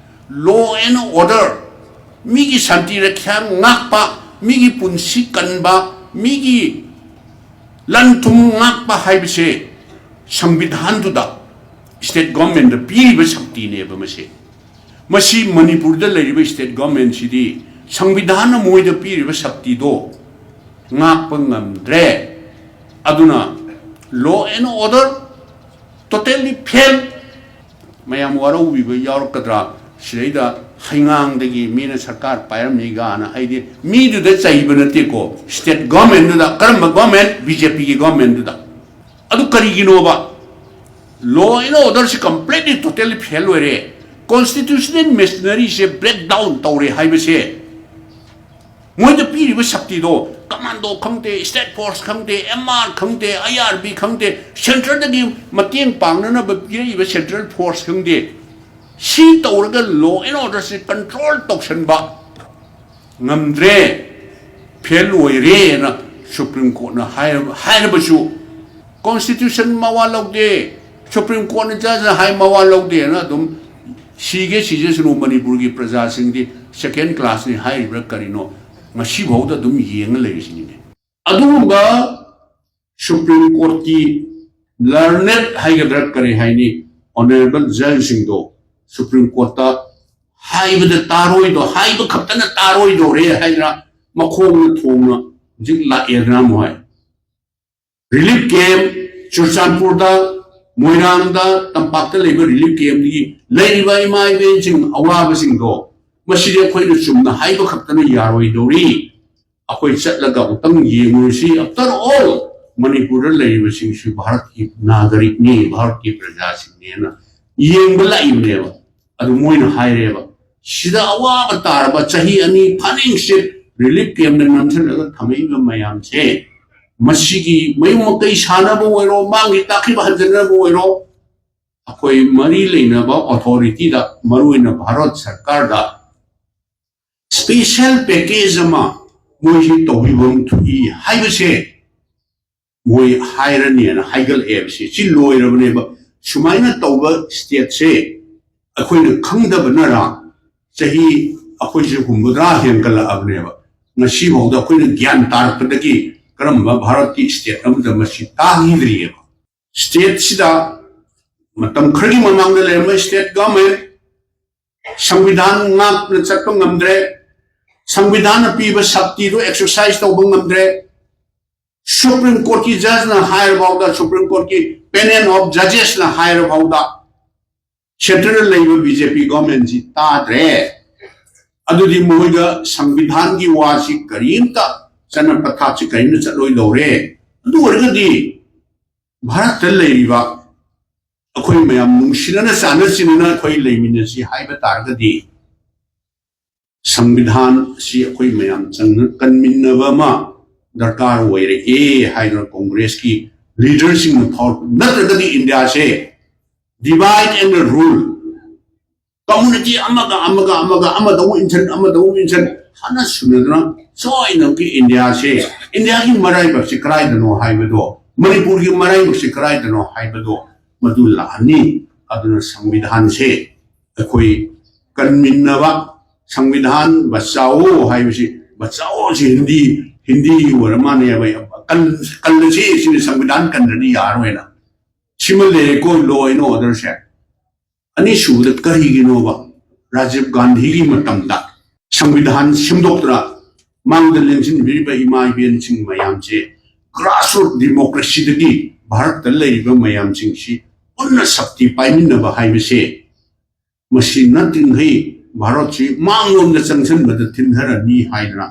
law and order, ꯃꯤꯒꯤ ꯁꯥꯟꯇꯤ ꯔꯛꯁꯥ ꯉꯥꯛꯄ, ꯃꯤꯒꯤ ꯄꯨꯟꯁꯤ ꯀꯟꯕ, ꯃꯤꯒꯤ ꯂꯟ ꯊꯨꯝ ꯉꯥꯛꯄ ꯍꯥꯏꯕꯁꯦ ꯁꯪꯕꯤꯙꯥꯟꯗꯨꯗ, ꯁ꯭ꯇꯦꯠ ꯒꯚꯔꯟꯃꯦꯟꯠꯇ ꯄꯤꯔꯤꯕ ꯁꯛꯇꯤꯅꯦꯕ ꯃꯁꯦ꯫ ꯃꯁꯤ ꯃꯅꯤꯄꯨꯔꯗ ꯂꯩꯔꯤꯕ ꯁ꯭ꯇꯦꯠ ꯒꯚꯔꯟꯃꯦꯟꯠꯁꯤꯗꯤ ꯁꯪꯕꯤꯙꯥꯟꯅ ꯃꯣꯏꯗ ꯄꯤꯔꯤꯕ ꯁꯛꯇꯤꯗꯣ ꯉꯥꯛꯄ ꯉꯝꯗ꯭ꯔꯦ꯫ ꯑꯗꯨꯅ law and order totally fail꯫ ꯃꯌꯥꯝ ꯋꯥꯔꯧꯕꯤꯕ ꯌꯥꯎꯔꯛꯀꯗ꯭ꯔꯥ? ꯁꯤꯗꯩꯗ ꯍꯩꯉꯥꯡꯗꯒꯤ ꯃꯤꯅ ꯁꯔꯀꯥꯔ ꯄꯥꯏꯔꯝꯃꯤꯒꯥꯅ, ꯍꯥꯏꯗꯤ ꯃꯤꯗꯨꯗ ꯆꯩꯕ ꯅꯠꯇꯦꯀꯣ, ꯁ꯭ꯇꯦꯠ ꯒꯚꯔꯟꯃꯦꯟꯠꯗꯨꯗ꯫ ꯀꯔꯝꯕ ꯒꯚꯔꯟꯃꯦꯟꯠ? ꯕꯤ ꯖꯦ ꯄꯤꯒꯤ ꯒꯚꯔꯟꯃꯦꯟꯠꯗꯨꯗ꯫ ꯑꯗꯨ ꯀꯔꯤꯒꯤꯅꯣꯕ? Law and orderꯁꯤ completely totally fail ꯑꯣꯏꯔꯦ꯫ Constitutional machineryꯁꯦ break down ꯇꯧꯔꯦ ꯍꯥꯏꯕꯁꯦ ꯃꯣꯏꯗ ꯄꯤꯔꯤꯕ ꯁꯛꯇꯤꯗꯣ, ꯀꯃꯥꯟꯗꯣ ꯈꯪꯗꯦ, ꯁ꯭ꯇꯦꯠ ꯐꯣꯔꯁ ꯈꯪꯗꯦ, ꯑꯦꯝ ꯑꯥꯔ ꯈꯪꯗꯦ, ꯑꯥꯏ ꯑꯥꯔ ꯕꯤ ꯈꯪꯗꯦ, ꯁꯦꯟꯇ꯭ꯔꯗꯒꯤ ꯃꯇꯦꯡ ꯄꯥꯡꯅꯅꯕ ꯄꯤꯔꯛꯏꯕ ꯁꯦꯟꯇ꯭ꯔꯦꯜ ꯐꯣꯔꯁ ꯈꯪꯗꯦ, ꯁꯤ ꯇꯧꯔꯒ law and orderꯁꯦ control ꯇꯧꯁꯟꯕ ꯉꯝꯗ꯭ꯔꯦ, ꯐꯦꯜ ꯑꯣꯏꯔꯦꯅ ꯁꯨꯄ꯭ꯔꯤꯝ ꯀꯣꯔꯠꯅ ꯍꯥꯏꯔꯕ-, ꯍꯥꯏꯔꯕꯁꯨ, ꯀꯣꯟꯁꯇꯤꯇ꯭ꯌꯨꯁꯟ ꯃꯋꯥ ꯂꯧꯗꯦ, ꯁꯨꯄ꯭ꯔꯤꯝ ꯀꯣꯔꯠꯅ ꯖꯁꯅ ꯍꯥꯏ ꯃꯋꯥ ꯂꯧꯗꯦꯅ ꯑꯗꯨꯝ ꯁꯤꯒꯦ ꯁꯤꯖꯁꯅꯨ, ꯃꯅꯤꯄꯨꯔꯒꯤ ꯄ꯭ꯔꯖꯥꯁꯤꯡꯗꯤ second classꯅꯤ ꯍꯥꯏꯔꯤꯕ꯭ꯔꯥ ꯀꯔꯤꯅꯣ, ꯉꯁꯤꯐꯥꯎꯗ ꯑꯗꯨꯝ ꯌꯦꯡꯉ ꯂꯩꯔꯤꯁꯤꯅꯤꯅꯦ꯫ ꯑꯗꯨꯒꯨꯝꯕ ꯁꯨꯄ꯭ꯔꯤꯝ ꯀꯣꯔꯠꯀꯤ learned ꯍꯥꯏꯒꯗ꯭ꯔꯥ ꯀꯔꯤ ꯍꯥꯏꯅꯤ, honourable judgeꯁꯤꯡꯗꯣ ꯁꯨꯄ꯭ꯔꯤꯝ ꯀꯣꯔꯠꯇ ꯍꯥꯏꯕꯗ ꯇꯥꯔꯣꯏꯗꯣ, ꯍꯥꯏꯕ ꯈꯛꯇꯅ ꯇꯥꯔꯣꯏꯗꯧꯔꯦ ꯍꯥꯏꯗꯅ ꯃꯈꯣꯡꯅ ꯊꯣꯡꯅ ꯍꯧꯖꯤꯛ ꯂꯥꯛꯑꯦꯗꯅ ꯃꯣꯏ꯫ ꯔꯤꯂꯤꯐ ꯀꯦꯝꯞ, ꯆꯨꯔꯆꯥꯟꯄꯨꯔꯗ, ꯃꯣꯏꯔꯥꯡꯗ, ꯇꯝꯄꯥꯛꯇ ꯂꯩꯕ ꯔꯤꯂꯤꯐ ꯀꯦꯝꯞꯇꯒꯤ ꯂꯩꯔꯤꯕ ꯏꯃꯥ ꯏꯕꯦꯟꯁꯤꯡ ꯑꯋꯥꯕꯁꯤꯡꯗꯣ, ꯃꯁꯤꯗꯤ ꯑꯩꯈꯣꯏꯅ ꯆꯨꯝꯅ ꯍꯥꯏꯕ ꯈꯛꯇꯅ ꯌꯥꯔꯣꯏꯗꯧꯔꯤ꯫ ꯑꯩꯈꯣꯏ ꯆꯠꯂꯒ ꯑꯃꯨꯛꯇꯪ ꯌꯦꯡꯉꯨꯁꯤ꯫ After all, ꯃꯅꯤꯄꯨꯔꯗ ꯂꯩꯔꯤꯕꯁꯤꯡꯁꯨ ꯚꯥꯔꯠꯀꯤ ꯅꯥꯒꯔꯤꯛꯅꯤ, ꯚꯥꯔꯠꯀꯤ ꯄ꯭ꯔꯖꯥꯁꯤꯡꯅꯦꯅ ꯌꯦꯡꯕ ꯂꯥꯛꯏꯕꯅꯦꯕ꯫ ꯑꯗꯨ ꯃꯣꯏꯅ ꯍꯥꯏꯔꯦꯕ, ꯁꯤꯗ ꯑꯋꯥꯕ ꯇꯥꯔꯕ ꯆꯍꯤ ꯑꯅꯤ ꯐꯥꯅꯤꯡꯁꯤꯠ ꯔꯤꯂꯤꯐ ꯀꯦꯝꯞꯇ ꯅꯝꯁꯤꯜꯂꯒ ꯊꯝꯃꯛꯏꯕ ꯃꯌꯥꯝꯁꯦ, ꯃꯁꯤꯒꯤ ꯃꯌꯨꯝ ꯃꯀꯩ ꯁꯥꯅꯕ ꯑꯣꯏꯔꯣ, ꯃꯥꯡꯈꯤ ꯇꯥꯛꯈꯤꯕ ꯍꯟꯖꯤꯟꯅꯕ ꯑꯣꯏꯔꯣ, ꯑꯩꯈꯣꯏ ꯃꯔꯤ ꯂꯩꯅꯕ ꯑꯣꯊꯣꯔꯤꯇꯤꯗ, ꯃꯔꯨꯑꯣꯏꯅ ꯚꯥꯔꯠ ꯁꯔꯀꯥꯔꯗ special package ꯑꯃ ꯃꯣꯏꯁꯤ ꯇꯧꯕꯤꯐꯝ ꯊꯣꯛꯏ ꯍꯥꯏꯕꯁꯦ ꯃꯣꯏ ꯍꯥꯏꯔꯅꯤꯅ ꯍꯥꯏꯒꯠꯂꯛꯑꯦꯕ꯫ ꯁꯤ ꯁꯤ ꯂꯣꯏꯔꯕꯅꯦꯕ꯫ ꯁꯨꯃꯥꯏꯅ ꯇꯧꯕ stateꯁꯦ ꯑꯩꯈꯣꯏꯅ ꯈꯪꯗꯕꯅꯔ ꯆꯍꯤ ꯑꯩꯈꯣꯏꯁꯦ ꯍꯨꯝꯐꯨꯇꯔꯥ ꯍꯦꯟꯒꯠꯂꯛꯑꯕꯅꯦꯕ꯫ ꯉꯁꯤꯐꯥꯎꯗ ꯑꯩꯈꯣꯏꯅ ꯒ꯭ꯌꯥꯟ ꯇꯥꯔꯛꯄꯗꯒꯤ ꯀꯔꯝꯕ ꯚꯥꯔꯠꯀꯤ state ꯑꯃꯗ ꯃꯁꯤ ꯇꯥꯈꯤꯗ꯭ꯔꯤꯑꯕ꯫ Stateꯁꯤꯗ ꯃꯇꯝ ꯈꯔꯒꯤ ꯃꯃꯥꯡꯗ ꯂꯩꯔꯝꯕ state government ꯁꯪꯕꯤꯙꯥꯟ ꯉꯥꯛꯅ ꯆꯠꯄ ꯉꯝꯗ꯭ꯔꯦ, ꯁꯪꯕꯤꯙꯥꯟꯅ ꯄꯤꯕ ꯁꯛꯇꯤꯗꯨ exercise ꯇꯧꯕ ꯉꯝꯗ꯭ꯔꯦ꯫ ꯁꯨꯄ꯭ꯔꯤꯝ ꯀꯣꯔꯠꯀꯤ ꯖꯖꯅ ꯍꯥꯏꯔꯐꯥꯎꯗ, ꯁꯨꯄ꯭ꯔꯤꯝ ꯀꯣꯔꯠꯀꯤ panel of judgesꯅ ꯍꯥꯏꯔꯐꯥꯎꯗ centreꯗ ꯂꯩꯕ ꯕꯤ ꯖꯦ ꯄꯤ governmentꯁꯤ ꯇꯥꯗ꯭ꯔꯦ꯫ ꯑꯗꯨꯗꯤ ꯃꯣꯏꯗ ꯁꯪꯕꯤꯙꯥꯟꯒꯤ ꯋꯥꯁꯤ ꯀꯔꯤꯝꯇ, ꯆꯠꯅ ꯄꯊꯥꯞꯁꯤ ꯀꯔꯤꯝꯇ ꯆꯠꯂꯣꯏꯗꯧꯔꯦ꯫ ꯑꯗꯨ ꯑꯣꯏꯔꯒꯗꯤ ꯚꯥꯔꯠꯇ ꯂꯩꯔꯤꯕ ꯑꯩꯈꯣꯏ ꯃꯌꯥꯝ ꯅꯨꯡꯁꯤꯅꯅ ꯆꯥꯟꯅ ꯆꯤꯟꯅꯅ ꯑꯩꯈꯣꯏ ꯂꯩꯃꯤꯟꯅꯁꯤ ꯍꯥꯏꯕ ꯇꯥꯔꯒꯗꯤ ꯁꯪꯕꯤꯙꯥꯟ ꯑꯁꯤ ꯑꯩꯈꯣꯏ ꯃꯌꯥꯝ ꯆꯪꯅ ꯀꯟꯃꯤꯟꯅꯕ ꯑꯃ ꯗꯔꯀꯥꯔ ꯑꯣꯏꯔꯛꯑꯦ ꯍꯥꯏꯗꯅ ꯀꯣꯡꯒ꯭ꯔꯦꯁꯀꯤ leaderꯁꯤꯡꯅ ꯐꯥꯎꯔꯛꯄ꯫ ꯅꯠꯇ꯭ꯔꯒꯗꯤ ꯏꯟꯗꯤꯌꯥꯁꯦ divide and rule, community ꯑꯃꯒ ꯑꯃꯒ ꯑꯃꯒ ꯑꯃꯗ ꯑꯃꯨꯛ ꯏꯟꯁꯟ, ꯑꯃꯗ ꯑꯃꯨꯛ ꯏꯟꯁꯟ, ꯍꯥꯟꯅ ꯁꯨꯅꯗꯅ ꯁꯣꯏꯗꯅꯃꯛꯀꯤ ꯏꯟꯗꯤꯌꯥꯁꯦ, ꯏꯟꯗꯤꯌꯥꯒꯤ ꯃꯔꯥꯏꯕꯛꯁꯤ ꯀꯗꯥꯏꯗꯅꯣ ꯍꯥꯏꯕꯗꯣ, ꯃꯅꯤꯄꯨꯔꯒꯤ ꯃꯔꯥꯏꯕꯛꯁꯤ ꯀꯗꯥꯏꯗꯅꯣ ꯍꯥꯏꯕꯗꯣ ꯃꯗꯨ ꯂꯥꯛꯑꯅꯤ꯫ ꯑꯗꯨꯅ ꯁꯪꯕꯤꯙꯥꯟꯁꯦ ꯑꯩꯈꯣꯏ ꯀꯟꯃꯤꯟꯅꯕ, ꯁꯪꯕꯤꯙꯥꯟ ꯕꯆꯥꯑꯣ ꯍꯥꯏꯕꯁꯤ, ꯕꯆꯥꯑꯣꯁꯤ ꯍꯤꯟꯗꯤ, ꯍꯤꯟꯗꯤ ꯑꯣꯏꯔ ꯃꯥꯜꯂꯦꯕ꯫ ꯀꯜ-, ꯀꯜꯂꯁꯤ ꯁꯤꯅ ꯁꯪꯕꯤꯙꯥꯟ ꯀꯟꯗ꯭ꯔꯗꯤ ꯌꯥꯔꯣꯏꯅ꯫ ꯁꯤꯃ ꯂꯩꯔꯦꯀꯣ law and order ꯁꯦ꯫ ꯑꯅꯤꯁꯨꯕꯗ ꯀꯔꯤꯒꯤꯅꯣꯕ ꯔꯥꯖꯤꯕ ꯒꯥꯟꯙꯤꯒꯤ ꯃꯇꯝꯗ ꯁꯪꯕꯤꯙꯥꯟ ꯁꯦꯝꯗꯣꯛꯇꯅ ꯃꯥꯡꯗ ꯂꯦꯡꯁꯤꯟꯕꯤꯔꯤꯕ ꯏꯃꯥ ꯏꯕꯦꯟꯁꯤꯡ ꯃꯌꯥꯝꯁꯦ grassroot democracy ꯗꯒꯤ ꯚꯥꯔꯠꯇ ꯂꯩꯔꯤꯕ ꯃꯌꯥꯝꯁꯤꯡꯁꯤ ꯄꯨꯟꯅ ꯁꯛꯇꯤ ꯄꯥꯏꯃꯤꯟꯅꯕ ꯍꯥꯏꯕꯁꯦ ꯃꯁꯤ ꯅꯠꯇ꯭ꯔꯤꯉꯩ ꯚꯥꯔꯠꯁꯤ ꯃꯥꯡꯂꯣꯝꯗ ꯆꯪꯁꯤꯟꯕꯗ ꯊꯤꯟꯊꯔꯅꯤ ꯍꯥꯏꯗꯅ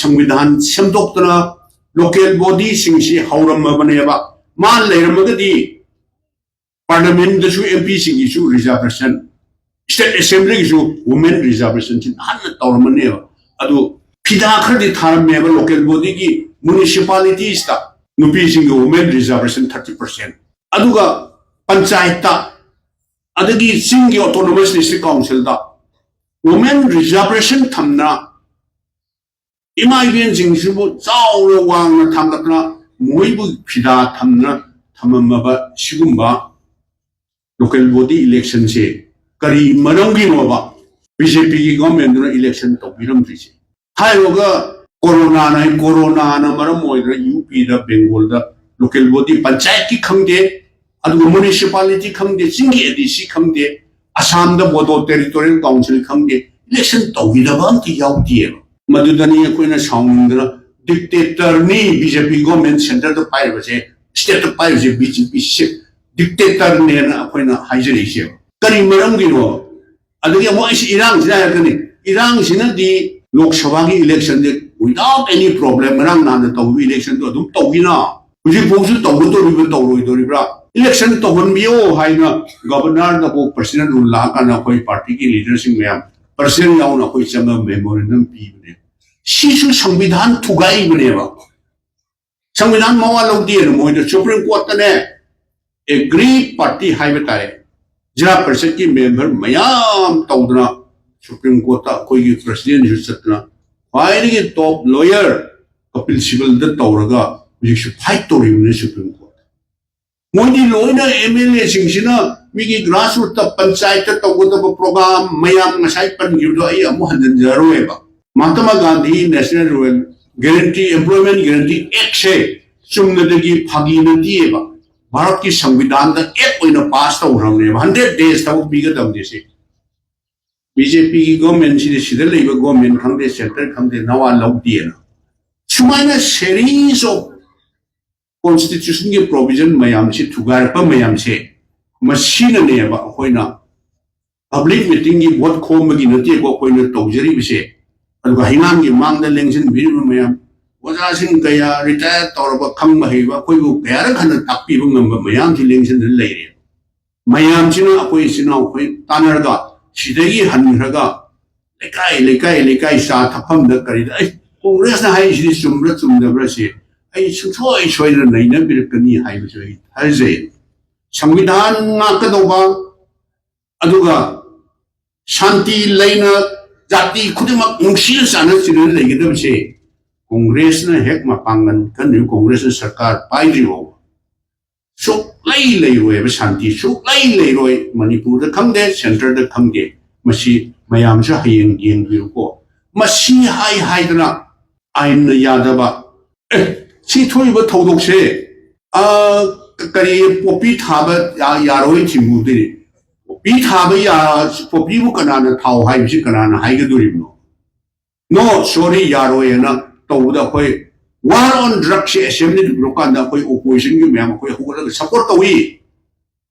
ꯁꯪꯕꯤꯙꯥꯟ ꯁꯦꯝꯗꯣꯛꯇꯅ local body ꯁꯤꯡꯁꯤ ꯍꯧꯔꯝꯃꯕꯅꯦꯕ꯫ ꯃꯥ ꯂꯩꯔꯝꯃꯒꯗꯤ parliament ꯗꯁꯨ M P ꯁꯤꯡꯒꯤꯁꯨ reservation, state assembly ꯒꯤꯁꯨ women reservation ꯁꯤ ꯅꯍꯥꯟꯅ ꯇꯧꯔꯝꯃꯅꯦꯕ꯫ ꯑꯗꯨ ꯐꯤꯗꯥ ꯈꯔꯗꯤ ꯊꯥꯔꯝꯃꯦꯕ local body ꯒꯤ municipalities ꯇ ꯅꯨꯄꯤꯁꯤꯡꯒꯤ women reservation thirty percent꯫ ꯑꯗꯨꯒ ꯄꯟꯆꯥꯌꯠꯇ, ꯑꯗꯒꯤ ꯆꯤꯡꯒꯤ autonomous district council ꯗ women reservation ꯊꯝꯅ ꯏꯃꯥ ꯏꯕꯦꯟꯁꯤꯡꯁꯤꯕꯨ ꯆꯥꯎꯅ ꯋꯥꯡꯅ ꯊꯥꯡꯒꯠꯇꯅ ꯃꯣꯏꯕꯨ ꯐꯤꯗꯥ ꯊꯝꯅ ꯊꯝꯃꯝꯃꯕ ꯁꯤꯒꯨꯝꯕ local body election ꯁꯦ ꯀꯔꯤ ꯃꯔꯝꯒꯤꯅꯣꯕ B J P ꯒꯤ government ꯗꯨꯅ election ꯇꯧꯕꯤꯔꯝꯗ꯭ꯔꯤꯁꯦ? ꯍꯥꯏꯔꯨꯔꯒ ꯀꯣꯔꯣꯅꯥꯅ, ꯀꯣꯔꯣꯅꯥꯅ ꯃꯔꯝ ꯑꯣꯏꯗꯅ U P ꯗ, Bengal ꯗ local body ꯄꯟꯆꯥꯌꯠꯀꯤ ꯈꯪꯗꯦ, ꯑꯗꯨꯒ municipality ꯈꯪꯗꯦ, ꯆꯤꯡꯒꯤ A D C ꯈꯪꯗꯦ, ꯑꯁꯥꯝꯗ Bodo Territorial Council ꯈꯪꯗꯦ, election ꯇꯧꯈꯤꯗꯕ ꯑꯝꯇ ꯌꯥꯎꯗꯦꯕ꯫ ꯃꯗꯨꯗꯅꯤ ꯑꯩꯈꯣꯏꯅ ꯁꯥꯎꯅꯤꯡꯗꯅ dictator ꯅꯤ B J P government centre ꯗ ꯄꯥꯏꯔꯤꯕꯁꯦ, state ꯇ ꯄꯥꯏꯔꯤꯕꯁꯦ B J P ꯁꯦ dictator ꯅꯦꯅ ꯑꯩꯈꯣꯏꯅ ꯍꯥꯏꯖꯔꯤꯁꯦꯕ꯫ ꯀꯔꯤ ꯃꯔꯝꯒꯤꯅꯣ? ꯑꯗꯒꯤ ꯑꯃꯨꯛ ꯑꯩꯁꯤ ꯏꯔꯥꯡꯁꯤꯅ ꯍꯥꯏꯔꯛꯀꯅꯤ, ꯏꯔꯥꯡꯁꯤꯅꯗꯤ ꯂꯣꯛ ꯁꯚꯥꯒꯤ election ꯗꯤ without any problem ꯉꯔꯥꯡ ꯅꯍꯥꯟꯗ ꯇꯧꯈꯤꯕ election ꯗꯣ ꯑꯗꯨꯝ ꯇꯧꯈꯤꯅ ꯍꯧꯖꯤꯛ ꯐꯥꯎꯁꯨ ꯇꯧꯒꯗꯧꯔꯤꯕ꯭ꯔꯥ ꯇꯧꯔꯣꯏꯗꯧꯔꯤꯕ꯭ꯔꯥ? Election ꯇꯧꯍꯟꯕꯤꯌꯣ ꯍꯥꯏꯅ Governor ꯗꯕꯨ President ꯔꯨꯜ ꯂꯥꯛꯑꯀꯥꯟꯗ ꯑꯩꯈꯣꯏ party ꯒꯤ leader ꯁꯤꯡ ꯃꯌꯥꯝ President ꯌꯥꯎꯅ ꯑꯩꯈꯣꯏ ꯆꯪꯉꯒ memorandum ꯄꯤꯕꯅꯦ꯫ ꯁꯤꯁꯨ ꯁꯪꯕꯤꯙꯥꯟ ꯊꯨꯒꯥꯏꯕꯅꯦꯕ꯫ ꯁꯪꯕꯤꯙꯥꯟ ꯃꯋꯥ ꯂꯧꯗꯦꯅ ꯃꯣꯏꯗ Supreme Court ꯇꯅꯦ aggrieved party ꯍꯥꯏꯕ ꯇꯥꯔꯦ, ꯖꯤꯂꯥ ꯄꯔꯤꯁꯠꯀꯤ member ꯃꯌꯥꯝ ꯇꯧꯗꯅ Supreme Court ꯇ ꯑꯩꯈꯣꯏꯒꯤ President ꯁꯨ ꯆꯠꯇꯅ ꯈ꯭ꯋꯥꯏꯗꯒꯤ top lawyer ꯀꯄꯤꯜ ꯁꯤꯕꯜꯗ ꯇꯧꯔꯒ ꯍꯧꯖꯤꯛꯁꯨ fight ꯇꯧꯔꯤꯕꯅꯤ Supreme Court꯫ ꯃꯣꯏꯗꯤ ꯂꯣꯏꯅ M L A ꯁꯤꯡꯁꯤꯅ ꯃꯤꯒꯤ ꯒ꯭ꯔꯥꯁꯔꯨꯠꯇ, ꯄꯟꯆꯥꯌꯠꯇ ꯇꯧꯒꯗꯕ ꯄ꯭ꯔꯣꯒ꯭ꯔꯥꯝ ꯃꯌꯥꯝ ꯉꯁꯥꯏ ꯄꯟꯈꯤꯕꯗꯣ ꯑꯩ ꯑꯃꯨꯛ ꯍꯟꯖꯤꯟꯖꯔꯔꯣꯏꯕ꯫ Mahatma Gandhi national rural guarantee, employment guarantee ꯑꯦꯛꯁꯦ ꯆꯨꯝꯅꯗꯒꯤ ꯐꯥꯒꯤ ꯅꯠꯇꯦꯕ꯫ ꯚꯥꯔꯠꯀꯤ ꯁꯪꯕꯤꯙꯥꯟꯗ ꯑꯦꯛ ꯑꯣꯏꯅ ꯄꯥꯁ ꯇꯧꯈ꯭ꯔꯕꯅꯦꯕ, ꯍꯟꯗ꯭ꯔꯦꯠ ꯗꯦꯖ ꯊꯕꯛ ꯄꯤꯒꯗꯕꯅꯤ ꯁꯤ꯫ ꯕꯤ ꯖꯦ ꯄꯤꯒꯤ ꯒꯣꯔꯃꯦꯟꯁꯤꯗꯤ, ꯁꯤꯗ ꯂꯩꯕ ꯒꯣꯔꯃꯦꯟ ꯈꯪꯗꯦ, ꯁꯦꯟꯇꯔ ꯈꯪꯗꯦ, ꯅꯋꯥ ꯂꯧꯗꯦꯅ꯫ ꯁꯨꯃꯥꯏꯅ ꯁꯦꯔꯤꯁ ꯑꯣꯐ ꯀꯣꯟꯁꯇꯤꯇ꯭ꯌꯨꯁꯟꯒꯤ ꯄ꯭ꯔꯣꯚꯤꯖꯟ ꯃꯌꯥꯝꯁꯤ ꯊꯨꯒꯥꯏꯔꯛꯄ ꯃꯌꯥꯝꯁꯦ, ꯃꯁꯤꯅꯅꯦꯕ ꯑꯩꯈꯣꯏꯅ ꯄꯕ꯭ꯂꯤꯛ ꯃꯤꯇꯤꯡꯒꯤ ꯚꯣꯠ ꯈꯣꯝꯕꯒꯤ ꯅꯠꯇꯦꯀꯣ ꯑꯩꯈꯣꯏꯅ ꯇꯧꯖꯔꯤꯕꯁꯦ꯫ ꯑꯗꯨꯒ ꯍꯩꯉꯥꯡꯒꯤ ꯃꯥꯡꯗ ꯂꯦꯡꯁꯤꯟꯕꯤꯔꯤꯕ ꯃꯌꯥꯝ, ꯑꯣꯖꯥꯁꯤꯡ ꯀꯌꯥ ꯔꯤꯇꯥꯌꯔ ꯇꯧꯔꯕ, ꯈꯪꯕ ꯍꯩꯕ, ꯑꯩꯈꯣꯏꯕꯨ ꯀꯌꯥꯔꯛ ꯍꯟꯅ ꯇꯥꯛꯄꯤꯕ ꯉꯝꯕ ꯃꯌꯥꯝꯁꯤ ꯂꯦꯡꯁꯤꯟꯗꯨꯅ ꯂꯩꯔꯦ꯫ ꯃꯌꯥꯝꯁꯤꯅ ꯑꯩꯈꯣꯏ ꯏꯆꯤꯟ ꯏꯅꯥꯎ ꯑꯩꯈꯣꯏ ꯇꯥꯟꯅꯔꯒ ꯁꯤꯗꯒꯤ ꯍꯟꯈ꯭ꯔꯒ ꯂꯩꯀꯥꯏ, ꯂꯩꯀꯥꯏ, ꯂꯩꯀꯥꯏ ꯆꯥ ꯊꯛꯐꯝꯗ ꯀꯔꯤꯗ, "ꯑꯩ ꯀꯣꯡꯒ꯭ꯔꯦꯁꯅ ꯍꯥꯏꯔꯤꯁꯤꯗꯤ ꯆꯨꯝꯕ꯭ꯔꯥ ꯆꯨꯝꯗꯕ꯭ꯔꯥ ꯁꯤ ꯑꯩ ꯁꯨꯡꯁꯣꯏ ꯁꯣꯏꯗꯅ ꯅꯩꯅꯕꯤꯔꯛꯀꯅꯤ" ꯍꯥꯏꯕꯁꯨ ꯑꯩ ꯊꯥꯖꯩ꯫ ꯁꯪꯕꯤꯙꯥꯟ ꯉꯥꯛꯀꯗꯧꯕ, ꯑꯗꯨꯒ ꯁꯥꯟꯇꯤ ꯂꯩꯅ ꯖꯥꯇꯤ ꯈꯨꯗꯤꯡꯃꯛ ꯅꯨꯡꯁꯤꯅ ꯆꯥꯟꯅ ꯆꯤꯟꯅ ꯂꯩꯒꯗꯕꯁꯦ ꯀꯣꯡꯒ꯭ꯔꯦꯁꯅ ꯍꯦꯛ ꯃꯄꯥꯡꯒꯜ ꯀꯟꯗ꯭ꯔꯤꯕ, ꯀꯣꯡꯒ꯭ꯔꯦꯁꯅ ꯁꯔꯀꯥꯔ ꯄꯥꯏꯗ꯭ꯔꯤ ꯐꯥꯎꯕ ꯁꯨꯛꯂꯩ ꯂꯩꯔꯣꯏꯕ, ꯁꯥꯟꯇꯤ ꯁꯨꯛꯂꯩ ꯂꯩꯔꯣꯏ꯫ ꯃꯅꯤꯄꯨꯔꯗ ꯈꯪꯗꯦ, ꯁꯦꯟꯇꯔꯗ ꯈꯪꯗꯦ꯫ ꯃꯁꯤ ꯃꯌꯥꯝꯁꯨ ꯍꯌꯦꯡ ꯌꯦꯡꯕꯤꯌꯨꯀꯣ꯫ ꯃꯁꯤ ꯍꯥꯏ ꯍꯥꯏꯗꯅ ꯑꯥꯏꯟꯅ ꯌꯥꯗꯕ, ꯑꯦ, ꯁꯤ ꯊꯣꯛꯏꯕ ꯊꯧꯗꯣꯛꯁꯦ, ꯑ, ꯀꯔꯤ, ꯄꯣꯄꯤ ꯊꯥꯕ ꯌꯥ-, ꯌꯥꯔꯣꯏ ꯊꯤꯡꯉꯨꯗꯣꯏꯅꯤ꯫ ꯄꯣꯄꯤ ꯊꯥꯕ ꯌꯥ-, ꯄꯣꯄꯤꯕꯨ ꯀꯅꯥꯅ ꯊꯥꯎ ꯍꯥꯏꯕꯁꯤ ꯀꯅꯥꯅ ꯍꯥꯏꯒꯗꯣꯔꯤꯕꯅꯣ? "No, sorry, ꯌꯥꯔꯣꯏ" ꯍꯥꯏꯅ ꯇꯧꯕꯗ ꯑꯩꯈꯣꯏ war on drugs ꯁꯦ ꯑꯦꯁꯦꯝꯕ꯭ꯂꯤꯗ ꯄꯨꯔꯛꯀꯥꯟꯗ ꯑꯩꯈꯣꯏ ꯑꯣꯄꯣꯖꯤꯁꯟꯒꯤ ꯃꯌꯥꯝ ꯑꯩꯈꯣꯏ ꯍꯧꯒꯠꯂꯒ ꯁꯄꯣꯔꯠ ꯇꯧꯏ꯫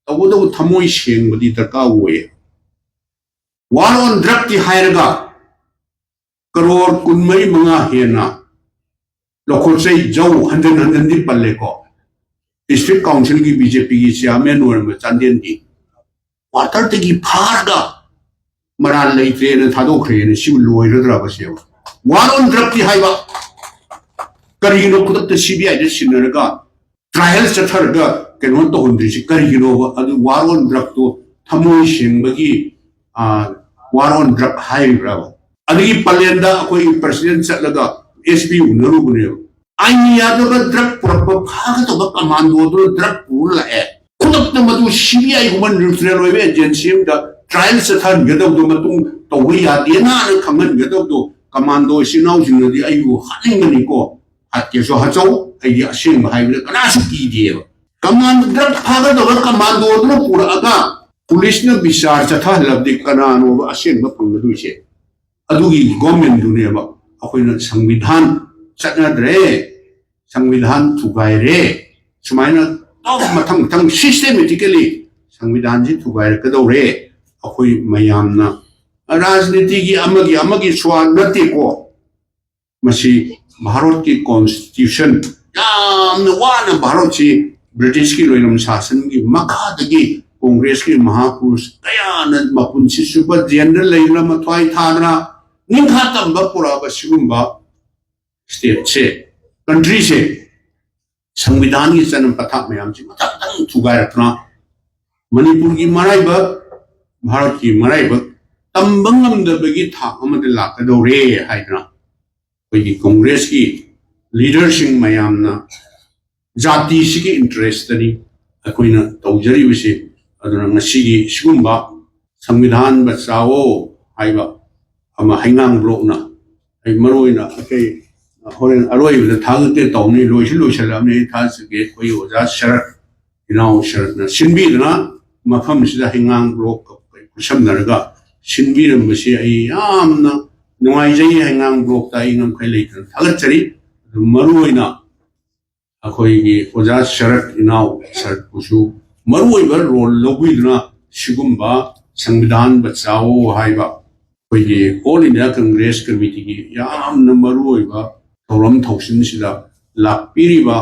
ꯇꯧꯕꯇꯕꯨ ꯊꯃꯣꯏ ꯁꯦꯡꯕꯗꯤ ꯗꯔꯀꯥꯔ ꯑꯣꯏꯌꯦ꯫ War on drug ꯇꯤ ꯍꯥꯏꯔꯒ ꯀꯔꯣꯔ ꯀꯨꯟꯃꯔꯤ ꯃꯉꯥ ꯍꯦꯟꯅ ꯂꯧꯈꯣꯠꯆꯩ, ꯖꯧ ꯍꯟꯖꯟ ꯍꯟꯖꯟꯗꯤ ꯄꯜꯂꯦꯀꯣ꯫ ꯗꯤꯁꯇ꯭ꯔꯤꯛ ꯀꯥꯎꯟꯁꯤꯜꯒꯤ ꯕꯤ ꯖꯦ ꯄꯤꯒꯤ ꯆꯤꯌꯥꯔꯃꯦꯟ ꯑꯣꯏꯔꯝꯕ ꯆꯥꯟꯗꯦꯜꯒꯤ ꯀ꯭ꯋꯥꯇꯔꯗꯒꯤ ꯐꯥꯔꯒ ꯃꯔꯥꯜ ꯂꯩꯇ꯭ꯔꯦꯅ ꯊꯥꯗꯣꯛꯈ꯭ꯔꯦꯅ, ꯁꯤꯕꯨ ꯂꯣꯏꯔꯗ꯭ꯔꯕ ꯁꯤꯕꯨ? War on drug ꯇꯤ ꯍꯥꯏꯕ, ꯀꯔꯤꯒꯤꯅꯣ ꯈꯨꯗꯛꯇ ꯁꯤ ꯕꯤ ꯑꯥꯏꯗ ꯁꯤꯟꯅꯔꯒ ꯇ꯭ꯔꯥꯏꯌꯦꯜ ꯆꯠꯊꯔꯒ ꯀꯩꯅꯣ ꯇꯧꯍꯟꯗ꯭ꯔꯤꯁꯤ ꯀꯔꯤꯒꯤꯅꯣꯕ? ꯑꯗꯨ war on drug ꯇꯣ ꯊꯃꯣꯏ ꯁꯦꯡꯕꯒꯤ, ꯑ, war on drug ꯍꯥꯏꯔꯤꯕ꯭ꯔꯕ? ꯑꯗꯒꯤ ꯄꯂꯦꯟꯗ ꯑꯩꯈꯣꯏꯒꯤ ꯄ꯭ꯔꯁꯤꯗꯦꯟ ꯆꯠꯂꯒ ꯑꯦꯁ ꯄꯤ ꯎꯅꯔꯨꯕꯅꯦꯕ꯫ ꯑꯥꯏꯟ ꯌꯥꯗꯕ ꯗ꯭ꯔꯒ ꯄꯨꯔꯛꯄ ꯐꯥꯒꯗꯧꯕ ꯀꯃꯥꯟꯗꯣꯗꯨꯅ ꯗ꯭ꯔꯒ ꯄꯨꯔ ꯂꯥꯛꯑꯦ꯫ ꯈꯨꯗꯛꯇ ꯃꯗꯨ ꯁꯤ ꯕꯤ ꯑꯥꯏꯒꯨꯝꯕ ꯅ꯭ꯌꯨꯇ꯭ꯔꯦꯜ ꯑꯣꯏꯕ ꯑꯦꯖꯦꯟꯁꯤ ꯑꯃꯗ ꯇ꯭ꯔꯥꯏꯌꯦꯜ ꯆꯠꯊꯍꯟꯒꯗꯕꯗꯣ, ꯃꯇꯨꯡ ꯇꯧꯕ ꯌꯥꯗꯦꯅ ꯈꯪꯍꯟꯒꯗꯕꯗꯣ, ꯀꯃꯥꯟꯗꯣ ꯏꯆꯤꯟ ꯏꯅꯥꯎꯁꯤꯡꯅꯗꯤ ꯑꯩꯕꯨ ꯍꯥꯠꯅꯤꯡꯒꯅꯤꯀꯣ꯫ ꯍꯥꯠꯀꯦꯁꯨ ꯍꯥꯠꯆꯧ, ꯑꯩꯗꯤ ꯑꯁꯦꯡꯕ ꯍꯥꯏꯕꯗ ꯀꯅꯥꯁꯨ ꯀꯤꯗꯦꯕ꯫ ꯀꯃꯥꯟ ꯗ꯭ꯔꯒ ꯐꯥꯒꯗꯕ ꯀꯃꯥꯟꯗꯣꯗꯨꯅ ꯄꯨꯔꯛꯑꯒ ꯄꯨꯂꯤꯁꯅ ꯕꯤꯆꯥꯔ ꯆꯠꯊꯍꯜꯂꯕꯗꯤ ꯀꯅꯥꯅꯣꯕ ꯑꯁꯦꯡꯕ ꯐꯪꯒꯗꯣꯏꯁꯦ? ꯑꯗꯨꯒꯤ ꯒꯣꯔꯃꯦꯟꯗꯨꯅꯦꯕ꯫ ꯑꯩꯈꯣꯏꯅ ꯁꯪꯕꯤꯙꯥꯟ ꯆꯠꯅꯗ꯭ꯔꯦ, ꯁꯪꯕꯤꯙꯥꯟ ꯊꯨꯒꯥꯏꯔꯦ, ꯁꯨꯃꯥꯏꯅ ꯇꯧ ꯃꯊꯪ ꯃꯊꯪ ꯁꯤꯁꯇꯦꯃꯦꯇꯤꯀꯦꯂꯤ ꯁꯪꯕꯤꯙꯥꯟꯁꯤ ꯊꯨꯒꯥꯏꯔꯛꯀꯗꯧꯔꯦ꯫ ꯑꯩꯈꯣꯏ ꯃꯌꯥꯝꯅ, ꯔꯥꯖꯅꯤꯇꯤꯒꯤ ꯑꯃꯒꯤ ꯑꯃꯒꯤ ꯁ꯭ꯋꯥꯔ ꯅꯠꯇꯦꯀꯣ, ꯃꯁꯤ ꯚꯥꯔꯠꯀꯤ ꯀꯣꯟꯁꯇꯤꯇ꯭ꯌꯨꯁꯟ, ꯌꯥꯝꯅ ꯋꯥꯅ ꯚꯥꯔꯠꯁꯤ ꯕ꯭ꯔꯤꯇꯤꯁꯀꯤ ꯂꯣꯏꯂꯝ ꯁꯥꯁꯟꯒꯤ ꯃꯈꯥꯗꯒꯤ ꯀꯣꯡꯒ꯭ꯔꯦꯁꯀꯤ ꯃꯍꯥꯄꯨꯔꯨꯁ ꯀꯌꯥꯅ ꯃꯄꯨꯟꯁꯤ ꯆꯨꯞꯄ ꯖꯦꯜꯗ ꯂꯩꯗꯨꯅ, ꯃꯊ꯭ꯋꯥꯏ ꯊꯥꯗꯅ, ꯅꯤꯡꯈꯥ ꯇꯝꯕ ꯄꯨꯔꯛꯑꯕ ꯁꯤꯒꯨꯝꯕ ꯁ꯭ꯇꯦꯠꯁꯦ, ꯀꯟꯇ꯭ꯔꯤꯁꯦ, ꯁꯪꯕꯤꯙꯥꯟꯒꯤ ꯆꯠꯅ ꯄꯊꯥꯞ ꯃꯌꯥꯝꯁꯤ ꯃꯊꯪ ꯃꯊꯪ ꯊꯨꯒꯥꯏꯔꯛꯇꯅ, ꯃꯅꯤꯄꯨꯔꯒꯤ ꯃꯔꯥꯏꯕꯛ, ꯚꯥꯔꯠꯀꯤ ꯃꯔꯥꯏꯕꯛ ꯇꯝꯕ ꯉꯝꯗꯕꯒꯤ ꯊꯥꯛ ꯑꯃꯗ ꯂꯥꯛꯀꯗꯧꯔꯦ ꯍꯥꯏꯗꯅ ꯑꯩꯈꯣꯏꯒꯤ ꯀꯣꯡꯒ꯭ꯔꯦꯁꯀꯤ ꯂꯤꯗꯔꯁꯤꯡ ꯃꯌꯥꯝꯅ ꯖꯥꯇꯤꯁꯤꯒꯤ ꯏꯟꯇꯔꯦꯁꯇꯅꯤ ꯑꯩꯈꯣꯏꯅ ꯇꯧꯖꯔꯤꯕꯁꯤ꯫ ꯑꯗꯨꯅ ꯉꯁꯤꯒꯤ ꯁꯤꯒꯨꯝꯕ ꯁꯪꯕꯤꯙꯥꯟ ꯕꯆꯥꯋꯣ ꯍꯥꯏꯕ ꯑꯃ ꯍꯩꯉꯥꯡ ꯕ꯭ꯂꯣꯛꯅ, ꯑꯩ ꯃꯔꯨ ꯑꯣꯏꯅ ꯑꯩꯈꯣꯏ ꯍꯣꯔꯦꯟ ꯑꯔꯣꯏꯕꯗ ꯊꯥꯒꯠꯀꯦ ꯇꯧꯕꯅꯤ, ꯂꯣꯏꯁꯨ ꯂꯣꯏꯁꯤꯜꯂꯛꯑꯕꯅꯤ꯫ ꯑꯩ ꯊꯥꯖꯒꯦ ꯑꯩꯈꯣꯏꯒꯤ ꯑꯣꯖꯥ ꯁꯔꯠ, ꯏꯅꯥꯎ ꯁꯔꯠꯅ ꯁꯤꯟꯕꯤꯗꯨꯅ ꯃꯐꯝꯁꯤꯗ ꯍꯩꯉꯥꯡ ꯕ꯭ꯂꯣꯛꯀ ꯈꯨꯠꯁꯝꯅꯔꯒ ꯁꯤꯟꯕꯤꯔꯝꯕꯁꯤ ꯑꯩ ꯌꯥꯝꯅ ꯅꯨꯡꯉꯥꯏꯖꯩ꯫ ꯍꯩꯉꯥꯡ ꯕ꯭ꯂꯣꯛꯇ ꯑꯩ ꯉꯝꯈꯩ ꯂꯩꯇꯅ ꯊꯥꯒꯠꯆꯔꯤ꯫ ꯑꯗꯨ ꯃꯔꯨ ꯑꯣꯏꯅ ꯑꯩꯈꯣꯏꯒꯤ ꯑꯣꯖꯥ ꯁꯔꯠ, ꯏꯅꯥꯎ ꯁꯔꯠꯄꯨꯁꯨ ꯃꯔꯨꯑꯣꯏꯕ ꯔꯣꯜ ꯂꯧꯕꯤꯗꯨꯅ ꯁꯤꯒꯨꯝꯕ ꯁꯪꯕꯤꯙꯥꯟ ꯕꯆꯥꯋꯣ ꯍꯥꯏꯕ ꯑꯩꯈꯣꯏꯒꯤ ꯑꯣꯜ ꯏꯟꯗꯤꯌꯥ ꯀꯪꯒ꯭ꯔꯦꯁ ꯀꯃꯤꯇꯤꯒꯤ ꯌꯥꯝꯅ ꯃꯔꯨꯑꯣꯏꯕ ꯊꯧꯔꯝ ꯊꯧꯁꯤꯜꯁꯤꯗ ꯂꯥꯛꯄꯤꯔꯤꯕ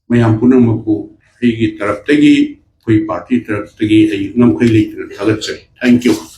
ꯃꯌꯥꯝ ꯄꯨꯝꯅꯃꯛꯄꯨ ꯑꯩꯒꯤ ꯇꯔꯞꯇꯒꯤ, ꯑꯩꯈꯣꯏ ꯄꯥꯔꯇꯤ ꯇꯔꯞꯇꯒꯤ ꯑꯩ ꯉꯝꯈꯩ ꯂꯩꯇꯅ ꯊꯥꯒꯠꯆꯔꯤ꯫ Thank you꯫